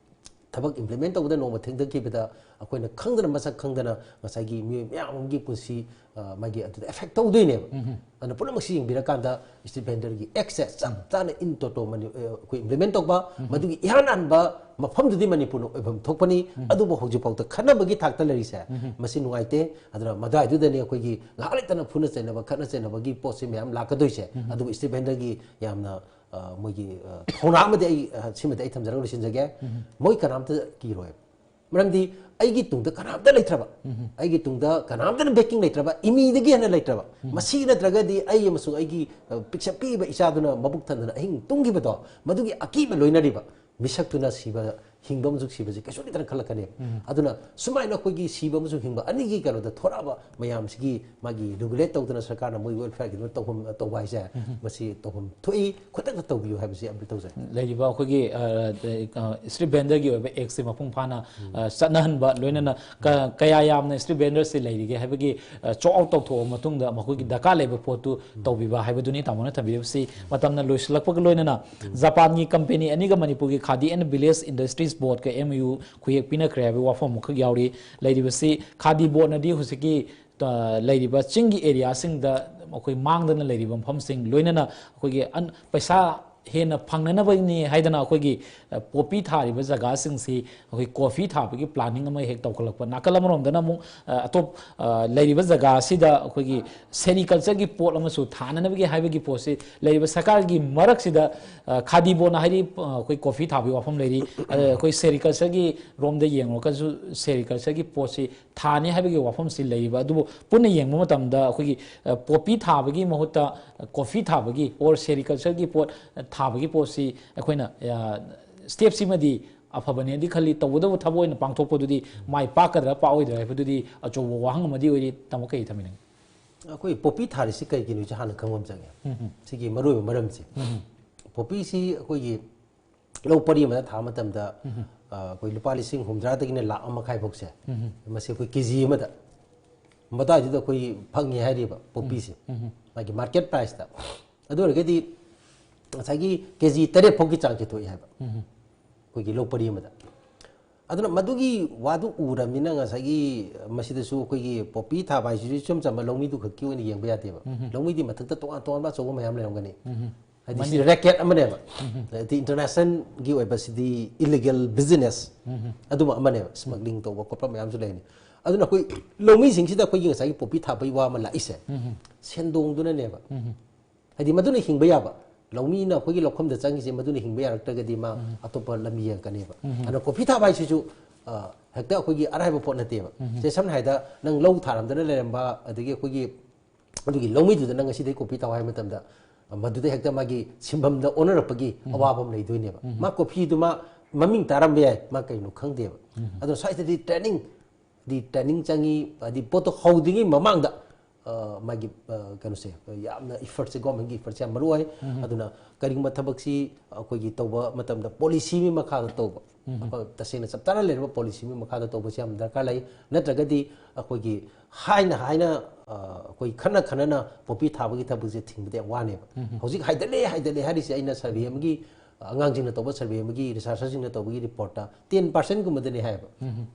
ꯊꯕꯛ implement ꯇꯧꯕꯗ ꯅꯣꯡꯃ ꯊꯦꯡꯊꯈꯤꯕꯗ ꯑꯩꯈꯣꯏꯅ ꯈꯪꯗꯅ, ꯃꯁꯛ ꯈꯪꯗꯅ ꯉꯁꯥꯏꯒꯤ ꯃꯤꯑꯣꯏ ꯃꯌꯥꯝ ꯑꯃꯒꯤ ꯄꯨꯟꯁꯤ, ꯑ, ꯃꯥꯒꯤ ꯑꯗꯨꯗ affect ꯇꯧꯗꯣꯏꯅꯦꯕ꯫ ꯑꯗꯨꯅ ꯄꯨꯝꯅꯃꯛꯁꯤ ꯌꯦꯡꯕꯤꯔꯀꯥꯟꯗ street vendor ꯒꯤ act ꯁꯦ ꯆꯞ ꯆꯥꯅ in toto ꯃꯅꯤ-, ꯑ, ꯑꯩꯈꯣꯏ implement ꯇꯧꯕ, ꯃꯗꯨꯒꯤ ꯏꯍꯥꯟ ꯍꯥꯟꯕ ꯃꯐꯝꯗꯨꯗꯤ ꯃꯅꯤꯄꯨꯔꯅ ꯑꯣꯏꯐꯝ ꯊꯣꯛꯄꯅꯤ꯫ ꯑꯗꯨꯕꯨ ꯍꯧꯖꯤꯛꯐꯥꯎꯗ ꯈꯠꯅꯕꯒꯤ ꯊꯥꯛꯇ ꯂꯩꯔꯤꯁꯦ, ꯃꯁꯤ ꯅꯨꯡꯉꯥꯏꯇꯦ꯫ ꯑꯗꯨꯅ ꯃꯗꯨꯋꯥꯏꯗꯨꯗꯅꯤ ꯑꯩꯈꯣꯏꯒꯤ ꯉꯥꯏꯍꯥꯛ ꯂꯩꯇꯅ ꯐꯨꯅ ꯆꯩꯅꯕ, ꯈꯠꯅ ꯆꯩꯅꯕꯒꯤ ꯄꯣꯠꯁꯤ ꯃꯌꯥꯝ ꯂꯥꯛꯀꯗꯣꯏꯁꯦ꯫ ꯑꯗꯨꯕꯨ street vendor ꯒꯤ ꯌꯥꯝꯅ ꯑ, ꯃꯣꯏꯒꯤ, ꯑ, ꯊꯧꯅꯥ ꯑꯃꯗꯤ ꯑꯩ, ꯑ, ꯁꯤꯃꯗꯤ ꯑꯩ ꯊꯝꯖꯔꯒ ꯂꯣꯏꯁꯤꯟꯖꯒꯦ꯫ ꯃꯣꯏ ꯀꯅꯥꯝꯇ ꯀꯤꯔꯣꯏ꯫ ꯃꯔꯝꯗꯤ ꯑꯩꯒꯤ ꯇꯨꯡꯗ ꯀꯅꯥꯝꯇ ꯂꯩꯇ꯭ꯔꯕ, ꯑꯩꯒꯤ ꯇꯨꯡꯗ ꯀꯅꯥꯝꯇꯅ backing ꯂꯩꯇ꯭ꯔꯕ, ꯏꯃꯤꯗꯒꯤ ꯍꯦꯟꯅ ꯂꯩꯇ꯭ꯔꯕ, ꯃꯁꯤ ꯅꯠꯇ꯭ꯔꯒꯗꯤ ꯑꯩ ꯑꯃꯁꯨꯡ ꯑꯩꯒꯤ, ꯑ, ꯄꯤꯛꯁꯛ ꯄꯤꯛꯏꯕ ꯏꯆꯥꯗꯨꯅ ꯃꯕꯨꯛ ꯊꯟꯗꯅ ꯑꯍꯤꯡ ꯇꯨꯝꯈꯤꯕꯗꯣ, ꯃꯗꯨꯒꯤ ꯑꯀꯤꯕ ꯂꯣꯏꯅꯔꯤꯕ ꯃꯤꯁꯛꯇꯨꯅ ꯁꯤꯕ, ꯍꯤꯡꯕ ꯑꯃꯁꯨꯡ ꯁꯤꯕꯁꯤ ꯀꯩꯁꯨ ꯂꯩꯇꯅ ꯈꯜꯂꯛꯀꯅꯤ꯫ ꯑꯗꯨꯅ ꯁꯨꯃꯥꯏꯅ ꯑꯩꯈꯣꯏꯒꯤ ꯁꯤꯕ ꯑꯃꯁꯨꯡ ꯍꯤꯡꯕ ꯑꯅꯤꯒꯤ ꯀꯩꯅꯣꯗ ꯊꯣꯔꯛꯑꯕ ꯃꯌꯥꯝꯁꯤꯒꯤ ꯃꯥꯒꯤ regulate ꯇꯧꯗꯅ ꯁꯔꯀꯥꯔꯅ ꯃꯣꯏ welfareꯒꯤꯗꯃꯛ ꯇꯧꯐꯝ, ꯇꯧꯕ ꯍꯥꯏꯁꯦ, ꯃꯁꯤ ꯇꯧꯐꯝ ꯊꯣꯛꯏ, ꯈꯨꯗꯛꯇ ꯇꯧꯕꯤꯌꯨ ꯍꯥꯏꯕꯁꯤ appeal ꯇꯧꯖꯩ꯫ ꯂꯩꯔꯤꯕ ꯑꯩꯈꯣꯏꯒꯤ, ꯑ, ꯑ, street vendorꯒꯤ ꯑꯣꯏꯕ actꯁꯦ ꯃꯄꯨꯡ ꯐꯥꯅ, ꯑ, ꯆꯠꯅꯍꯟꯕ, ꯂꯣꯏꯅꯅ ꯀ-, ꯀꯌꯥ ꯌꯥꯝꯅ street vendorꯁꯦ ꯂꯩꯔꯤꯒꯦ ꯍꯥꯏꯕꯒꯤ, ꯑ, chart out ꯇꯧꯊꯣꯛꯑ ꯃꯇꯨꯡꯗ ꯃꯈꯣꯏꯒꯤ ꯗꯔꯀꯥꯔ ꯂꯩꯕ ꯄꯣꯠꯇꯨ ꯇꯧꯕꯤꯕ ꯍꯥꯏꯕꯗꯨꯅꯤ ꯇꯥꯃꯣꯅ ꯊꯝꯕꯤꯔꯤꯕꯁꯤ꯫ ꯃꯇꯝꯅ ꯂꯣꯏꯁꯤꯜꯂꯛꯄꯒ ꯂꯣꯏꯅꯅ ꯖꯄꯥꯟꯒꯤ company ꯑꯅꯤꯒ ꯃꯅꯤꯄꯨꯔꯒꯤ Khadi and Village Industries Boardꯀ MOU ꯈꯨꯌꯦꯛ ꯄꯤꯅꯈ꯭ꯔꯦ ꯍꯥꯏꯕꯒꯤ ꯋꯥꯐꯝ ꯑꯃꯈꯛ ꯌꯥꯎꯔꯤ꯫ ꯂꯩꯔꯤꯕꯁꯤ Khadi Boardꯅꯗꯤ ꯍꯧꯖꯤꯛꯀꯤ, ꯑ, ꯂꯩꯔꯤꯕ ꯆꯤꯡꯒꯤ areaꯁꯤꯡꯗ ꯑꯩꯈꯣꯏ ꯃꯥꯡꯗꯅ ꯂꯩꯔꯤꯕ ꯃꯐꯝꯁꯤꯡ, ꯂꯣꯏꯅꯅ ꯑꯩꯈꯣꯏꯒꯤ ꯑꯟ-, ꯄꯩꯁꯥ ꯍꯦꯟꯅ ꯐꯪꯅꯅꯕꯅꯤ ꯍꯥꯏꯗꯅ ꯑꯩꯈꯣꯏꯒꯤ, ꯑ, poppy ꯊꯥꯔꯤꯕ ꯖꯒꯥꯁꯤꯡꯁꯤ ꯑꯩꯈꯣꯏ coffee ꯊꯥꯕꯒꯤ planning ꯑꯃ ꯍꯦꯛ ꯇꯧꯈꯠꯂꯛꯄ꯫ ꯅꯥꯀꯜ ꯑꯃꯔꯣꯝꯗꯅ ꯑꯃꯨꯛ, ꯑ, ꯑꯇꯣꯞ-, ꯑ, ꯂꯩꯔꯤꯕ ꯖꯒꯥ ꯑꯁꯤꯗ ꯑꯩꯈꯣꯏꯒꯤ sericultureꯒꯤ ꯄꯣꯠ ꯑꯃꯁꯨ ꯊꯥꯅꯅꯕꯒꯤ ꯍꯥꯏꯕꯒꯤ ꯄꯣꯠꯁꯤ ꯂꯩꯔꯤꯕ ꯁꯔꯀꯥꯔꯒꯤ ꯃꯔꯛꯁꯤꯗ, ꯑ, Khadi Boardꯅ ꯍꯥꯏꯔꯤ, ꯑ, ꯑꯩꯈꯣꯏ coffee ꯊꯥꯕꯒꯤ ꯋꯥꯐꯝ ꯂꯩꯔꯤ, ꯑꯗ ꯑꯩꯈꯣꯏ sericultureꯒꯤ ꯔꯣꯝꯗ ꯌꯦꯡꯂꯨꯔꯒꯁꯨ sericultureꯒꯤ ꯄꯣꯠꯁꯤ ꯊꯥꯅꯤ ꯍꯥꯏꯕꯒꯤ ꯋꯥꯐꯝꯁꯤ ꯂꯩꯔꯤꯕ ꯑꯗꯨꯕꯨ ꯄꯨꯟꯅ ꯌꯦꯡꯕ ꯃꯇꯝꯗ ꯑꯩꯈꯣꯏꯒꯤ, ꯑ, poppy ꯊꯥꯕꯒꯤ ꯃꯍꯨꯠꯇ coffee ꯊꯥꯕꯒꯤ or sericultureꯒꯤ ꯄꯣꯠ ꯊꯥꯕꯒꯤ ꯄꯣꯠꯁꯤ ꯑꯩꯈꯣꯏꯅ, ꯑ, stepꯁꯤꯃꯗꯤ ꯑꯐꯕꯅꯦꯗꯤ ꯈꯜꯂꯤ꯫ ꯇꯧꯒꯗꯕ ꯊꯕꯛ ꯑꯣꯏꯅ ꯄꯥꯡꯊꯣꯛꯄꯗꯨꯗꯤ ꯃꯥꯏ ꯄꯥꯛꯀꯗ꯭ꯔꯥ ꯄꯥꯛꯑꯣꯏꯗ꯭ꯔꯥ ꯍꯥꯏꯕꯗꯨꯗꯤ ꯑꯆꯧꯕ ꯋꯥꯍꯪ ꯑꯃꯗꯤ ꯑꯣꯏꯔꯤ꯫ ꯇꯥꯃꯣ ꯀꯩ ꯊꯝꯕꯤꯅꯤꯡꯉꯤ? ꯑꯩꯈꯣꯏ poppy ꯊꯥꯔꯤꯁꯤ ꯀꯩꯒꯤꯅꯣꯁꯦ ꯍꯥꯟꯅ ꯈꯪꯕ ꯑꯃ ꯆꯪꯉꯦ꯫ ꯁꯤꯒꯤ ꯃꯔꯨꯑꯣꯏꯕ ꯃꯔꯝꯁꯦ꯫ Poppyꯁꯤ ꯑꯩꯈꯣꯏꯒꯤ ꯂꯧ ꯄꯔꯤ ꯑꯃꯗ ꯊꯥ ꯃꯇꯝꯗ, ꯑ, ꯑꯩꯈꯣꯏ ꯂꯨꯄꯥ ꯂꯤꯁꯤꯡ ꯍꯨꯝꯗ꯭ꯔꯥꯗꯒꯤꯅ ꯂꯥꯈ ꯑꯃ ꯃꯈꯥꯏ ꯐꯥꯎꯁꯦ, ꯃꯁꯤ ꯑꯩꯈꯣꯏ KG ꯑꯃꯗ ꯃꯇꯥꯏꯗꯨꯗ ꯑꯩꯈꯣꯏ ꯐꯪꯉꯤ ꯍꯥꯏꯔꯤꯕ poppyꯁꯦ, ꯃꯥꯒꯤ market priceꯇ꯫ ꯑꯗꯨ ꯑꯣꯏꯔꯒꯗꯤ ꯉꯁꯥꯏꯒꯤ KG ꯇꯔꯦꯠ ꯐꯥꯎꯒꯤ ꯆꯥꯡꯁꯦ ꯊꯣꯛꯏ ꯍꯥꯏꯕ, ꯑꯩꯈꯣꯏꯒꯤ ꯂꯧ ꯄꯔꯤ ꯑꯃꯗ꯫ ꯑꯗꯨꯅ ꯃꯗꯨꯒꯤ ꯋꯥꯗꯨ ꯎꯔꯕꯅꯤꯅ ꯉꯁꯥꯏꯒꯤ ꯃꯁꯤꯗꯁꯨ ꯑꯩꯈꯣꯏꯒꯤ poppy ꯊꯥꯕ ꯍꯥꯏꯁꯤꯁꯨ ꯏꯆꯝ ꯆꯝꯕ ꯂꯧꯃꯤꯗꯨ ꯈꯛꯀꯤ ꯑꯣꯏꯅ ꯌꯦꯡꯕ ꯌꯥꯗꯦꯕ꯫ ꯂꯧꯃꯤꯗꯤ ꯃꯊꯛꯇ ꯇꯣꯉꯥꯟ ꯇꯣꯉꯥꯟꯕ ꯑꯆꯧꯕ ꯃꯌꯥꯝ ꯂꯩꯔꯝꯒꯅꯤ꯫ ꯍꯥꯏꯗꯤ ꯁꯤꯗꯤ racket ꯑꯃꯅꯦꯕ꯫ ꯍꯥꯏꯗꯤ internationalꯒꯤ ꯑꯣꯏꯕ ꯁꯤꯗꯤ illegal business ꯑꯗꯨꯝꯕ ꯑꯃꯅꯦꯕ, smuggling ꯇꯧꯕ ꯈꯣꯠꯄ ꯃꯌꯥꯝꯁꯨ ꯂꯩꯅꯤ꯫ ꯑꯗꯨꯅ ꯑꯩꯈꯣꯏ ꯂꯧꯃꯤꯁꯤꯡꯁꯤꯗ ꯑꯩꯈꯣꯏꯒꯤ ꯉꯁꯥꯏꯒꯤ poppy ꯊꯥꯕꯒꯤ ꯋꯥ ꯑꯃ ꯂꯥꯛꯏꯁꯦ, ꯁꯦꯟꯗꯣꯡꯗꯨꯅꯅꯦꯕ꯫ ꯍꯥꯏꯗꯤ ꯃꯗꯨꯅ ꯍꯤꯡꯕ ꯌꯥꯕ, ꯂꯧꯃꯤꯅ ꯑꯩꯈꯣꯏꯒꯤ ꯂꯧꯐꯝꯗ ꯆꯪꯉꯤꯁꯦ ꯃꯗꯨꯅ ꯍꯤꯡꯕ ꯌꯥꯔꯛꯇ꯭ꯔꯒꯗꯤ ꯃꯥ ꯑꯇꯣꯞꯄ ꯂꯝꯕꯤ ꯌꯦꯡꯉꯛꯀꯅꯦꯕ꯫ ꯑꯗꯨꯅ ꯀꯣꯐꯤ ꯊꯥꯕ ꯍꯥꯏꯁꯤꯁꯨ, ꯑ, ꯍꯦꯛꯇ ꯑꯩꯈꯣꯏꯒꯤ ꯑꯔꯥꯏꯕ ꯄꯣꯠ ꯅꯠꯇꯦꯕ꯫ ꯁꯦ, ꯁꯝꯅ ꯍꯥꯏꯔꯕꯗ ꯅꯪ ꯂꯧ ꯊꯥꯔꯝꯗꯅ ꯂꯩꯔꯝꯕ, ꯑꯗꯒꯤ ꯑꯩꯈꯣꯏꯒꯤ ꯑꯗꯨꯒꯤ ꯂꯧꯃꯤꯗꯨꯗ ꯅꯪ ꯉꯁꯤꯗꯩ ꯀꯣꯐꯤ ꯊꯥꯎ ꯍꯥꯏꯕ ꯃꯇꯝꯗ, ꯑ, ꯃꯗꯨꯗ ꯍꯦꯛꯇ ꯃꯥꯒꯤ ꯁꯤꯟꯐꯝꯗ ꯑꯣꯟꯅꯔꯛꯄꯒꯤ ꯑꯋꯥꯕ ꯑꯃ ꯂꯩꯗꯣꯏꯅꯦꯕ꯫ ꯃꯥ ꯀꯣꯐꯤꯗꯨ ꯃꯥ ꯃꯃꯤꯡ ꯇꯥꯔꯝꯕ ꯌꯥꯏ, ꯃꯥ ꯀꯩꯅꯣ ꯈꯪꯗꯦꯕ꯫ ꯑꯗꯣ ꯁ꯭ꯋꯥꯏꯁꯤꯗꯗꯤ training, ꯗꯤ training ꯆꯪꯉꯤ, ꯍꯥꯏꯗꯤ ꯄꯣꯠꯇꯣ ꯍꯧꯗ꯭ꯔꯤꯉꯩ ꯃꯃꯥꯡꯗ, ꯑ, ꯃꯥꯒꯤ, ꯑ, ꯀꯩꯅꯣꯁꯦ, ꯌꯥꯝꯅ effortꯁꯦ, governmentꯀꯤ effortꯁꯦ ꯌꯥꯝ ꯃꯔꯨ ꯑꯣꯏ꯫ ꯑꯗꯨꯅ ꯀꯔꯤꯒꯨꯝꯕ ꯊꯕꯛꯁꯤ ꯑꯩꯈꯣꯏꯒꯤ ꯇꯧꯕ ꯃꯇꯝꯗ policy ꯑꯃꯒꯤ ꯃꯈꯥꯗ ꯇꯧꯕ, ꯑꯐ-, ꯇꯁꯦꯡꯅ ꯆꯞ ꯆꯥꯅ ꯂꯩꯔꯕ policy ꯑꯃꯒꯤ ꯃꯈꯥꯗ ꯇꯧꯕꯁꯦ ꯌꯥꯝ ꯗꯔꯀꯥꯔ ꯂꯩ꯫ ꯅꯠꯇ꯭ꯔꯒꯗꯤ ꯑꯩꯈꯣꯏꯒꯤ ꯍꯥꯏꯅ ꯍꯥꯏꯅ, ꯑ, ꯑꯩꯈꯣꯏ ꯈꯟꯅ ꯈꯟꯅꯅ ꯄꯣꯄꯤ ꯊꯥꯕꯒꯤ ꯊꯕꯛꯁꯦ ꯊꯤꯡꯕꯗꯤ ꯌꯥꯝ ꯋꯥꯅꯦꯕ꯫ ꯍꯧꯖꯤꯛ ꯍꯥꯏꯗꯠꯂꯦ, ꯍꯥꯏꯗꯠꯂꯦ ꯍꯥꯏꯔꯤꯁꯦ ꯑꯩꯅ survey ꯑꯃꯒꯤ, ꯑꯉꯥꯡꯁꯤꯡꯅ ꯇꯧꯕ survey ꯑꯃꯒꯤ, researcherꯁꯤꯡꯅ ꯇꯧꯕꯒꯤ reportꯇ ten percentꯀꯨꯝꯕꯗꯅꯦ ꯍꯥꯏꯌꯦꯕ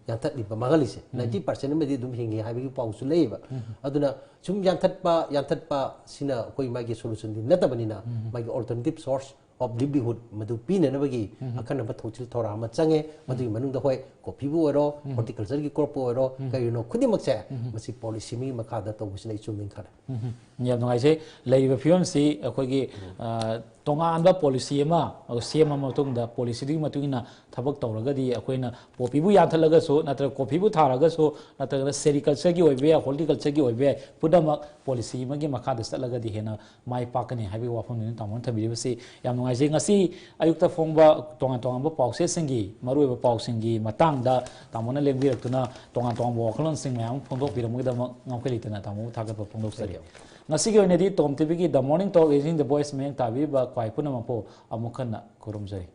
ꯌꯥꯟꯊꯠꯂꯤꯕ, ꯃꯥꯡꯍꯜꯂꯤꯁꯦ꯫ Ninety percent ꯑꯃꯗꯤ ꯑꯗꯨꯝ ꯍꯤꯡꯉꯤ ꯍꯥꯏꯕꯒꯤ ꯄꯥꯎꯁꯨ ꯂꯩꯌꯦꯕ꯫ ꯑꯗꯨꯅ ꯁꯨꯝ ꯌꯥꯟꯊꯠꯄ, ꯌꯥꯟꯊꯠꯄ ꯁꯤꯅ ꯑꯩꯈꯣꯏ ꯃꯥꯒꯤ solutionꯗꯤ ꯅꯠꯇꯕꯅꯤꯅ, ꯃꯥꯒꯤ alternative source of livelihood ꯃꯗꯨ ꯄꯤꯅꯅꯕꯒꯤ ꯑꯈꯟꯅꯕ ꯊꯧꯁꯤꯜ ꯊꯧꯔꯥꯡ ꯑꯃ ꯆꯪꯉꯦ꯫ ꯃꯗꯨꯒꯤ ꯃꯅꯨꯡꯗ, ꯍꯣꯏ, ꯀꯣꯐꯤꯕꯨ ꯑꯣꯏꯔꯣ, horticultureꯒꯤ cropꯄꯨ ꯑꯣꯏꯔꯣ, ꯀꯔꯤꯅꯣ ꯈꯨꯗꯤꯡꯃꯛꯁꯦ, ꯃꯁꯤ policy ꯑꯃꯒꯤ ꯃꯈꯥꯗ ꯇꯧꯕꯁꯤꯅ ꯑꯩ ꯆꯨꯝꯃꯦꯅ ꯈꯜꯂꯦ꯫ ꯎꯝ, ꯌꯥꯝ ꯅꯨꯡꯉꯥꯏꯖꯩ꯫ ꯂꯩꯔꯤꯕ ꯐꯤꯕꯝꯁꯤ ꯑꯩꯈꯣꯏꯒꯤ, ꯑ, ꯇꯣꯉꯥꯟꯕ policy ꯑꯃ ꯁꯦꯝꯃ ꯃꯇꯨꯡꯗ, policyꯗꯨꯒꯤ ꯃꯇꯨꯡ ꯏꯟꯅ ꯊꯕꯛ ꯇꯧꯔꯒꯗꯤ, ꯑꯩꯈꯣꯏꯅ ꯄꯣꯄꯤꯕꯨ ꯌꯥꯟꯊꯠꯂꯒꯁꯨ, ꯅꯠꯇ꯭ꯔꯒ ꯀꯣꯐꯤꯕꯨ ꯊꯥꯔꯒꯁꯨ, ꯅꯠꯇ꯭ꯔꯒꯅ sericultureꯒꯤ ꯑꯣꯏꯕ ꯌꯥꯏ, horticultureꯒꯤ ꯑꯣꯏꯕ ꯌꯥꯏ, ꯄꯨꯝꯅꯃꯛ policy ꯑꯃꯒꯤ ꯃꯈꯥꯗ ꯆꯠꯂꯒꯗꯤ ꯍꯦꯟꯅ ꯃꯥꯏ ꯄꯥꯛꯀꯅꯤ ꯍꯥꯏꯕꯒꯤ ꯋꯥꯐꯝꯗꯨꯅꯤ ꯇꯥꯃꯣꯅ ꯊꯝꯕꯤꯔꯤꯕꯁꯤ꯫ ꯌꯥꯝ ꯅꯨꯡꯉꯥꯏꯖꯩ꯫ ꯉꯁꯤ ꯑꯌꯨꯛꯇ ꯐꯣꯡꯕ ꯇꯣꯉꯥꯟ ꯇꯣꯉꯥꯟꯕ ꯄꯥꯎꯆꯦꯁꯤꯡꯒꯤ ꯃꯔꯨꯑꯣꯏꯕ ꯄꯥꯎꯁꯤꯡꯒꯤ ꯃꯇꯥꯡꯗ ꯇꯥꯃꯣꯅ ꯂꯦꯡꯕꯤꯔꯛꯇꯨꯅ, ꯇꯣꯉꯥꯟ ꯇꯣꯉꯥꯟꯕ ꯋꯥꯈꯜꯂꯣꯟꯁꯤꯡ ꯃꯌꯥꯝ ꯑꯃ ꯐꯣꯡꯗꯣꯛꯄꯤꯔꯝꯕꯒꯤꯗꯃꯛ ꯉꯝꯈꯩ ꯂꯩꯇꯅ ꯇꯥꯃꯣꯕꯨ ꯊꯥꯒꯠꯄ ꯐꯣꯡꯗꯣꯛꯆꯔꯤ꯫ ꯉꯁꯤꯒꯤ ꯑꯣꯏꯅꯗꯤ Tom TVꯒꯤ The Morning Talk, Raising the Voice ꯃꯤꯠꯌꯦꯡ ꯇꯥꯕꯤꯔꯤꯕ ꯈ꯭ꯋꯥꯏ ꯄꯨꯝꯅꯃꯛꯄꯨ ꯑꯃꯨꯛ ꯍꯟꯅ ꯈꯨꯔꯨꯝꯖꯔꯤ꯫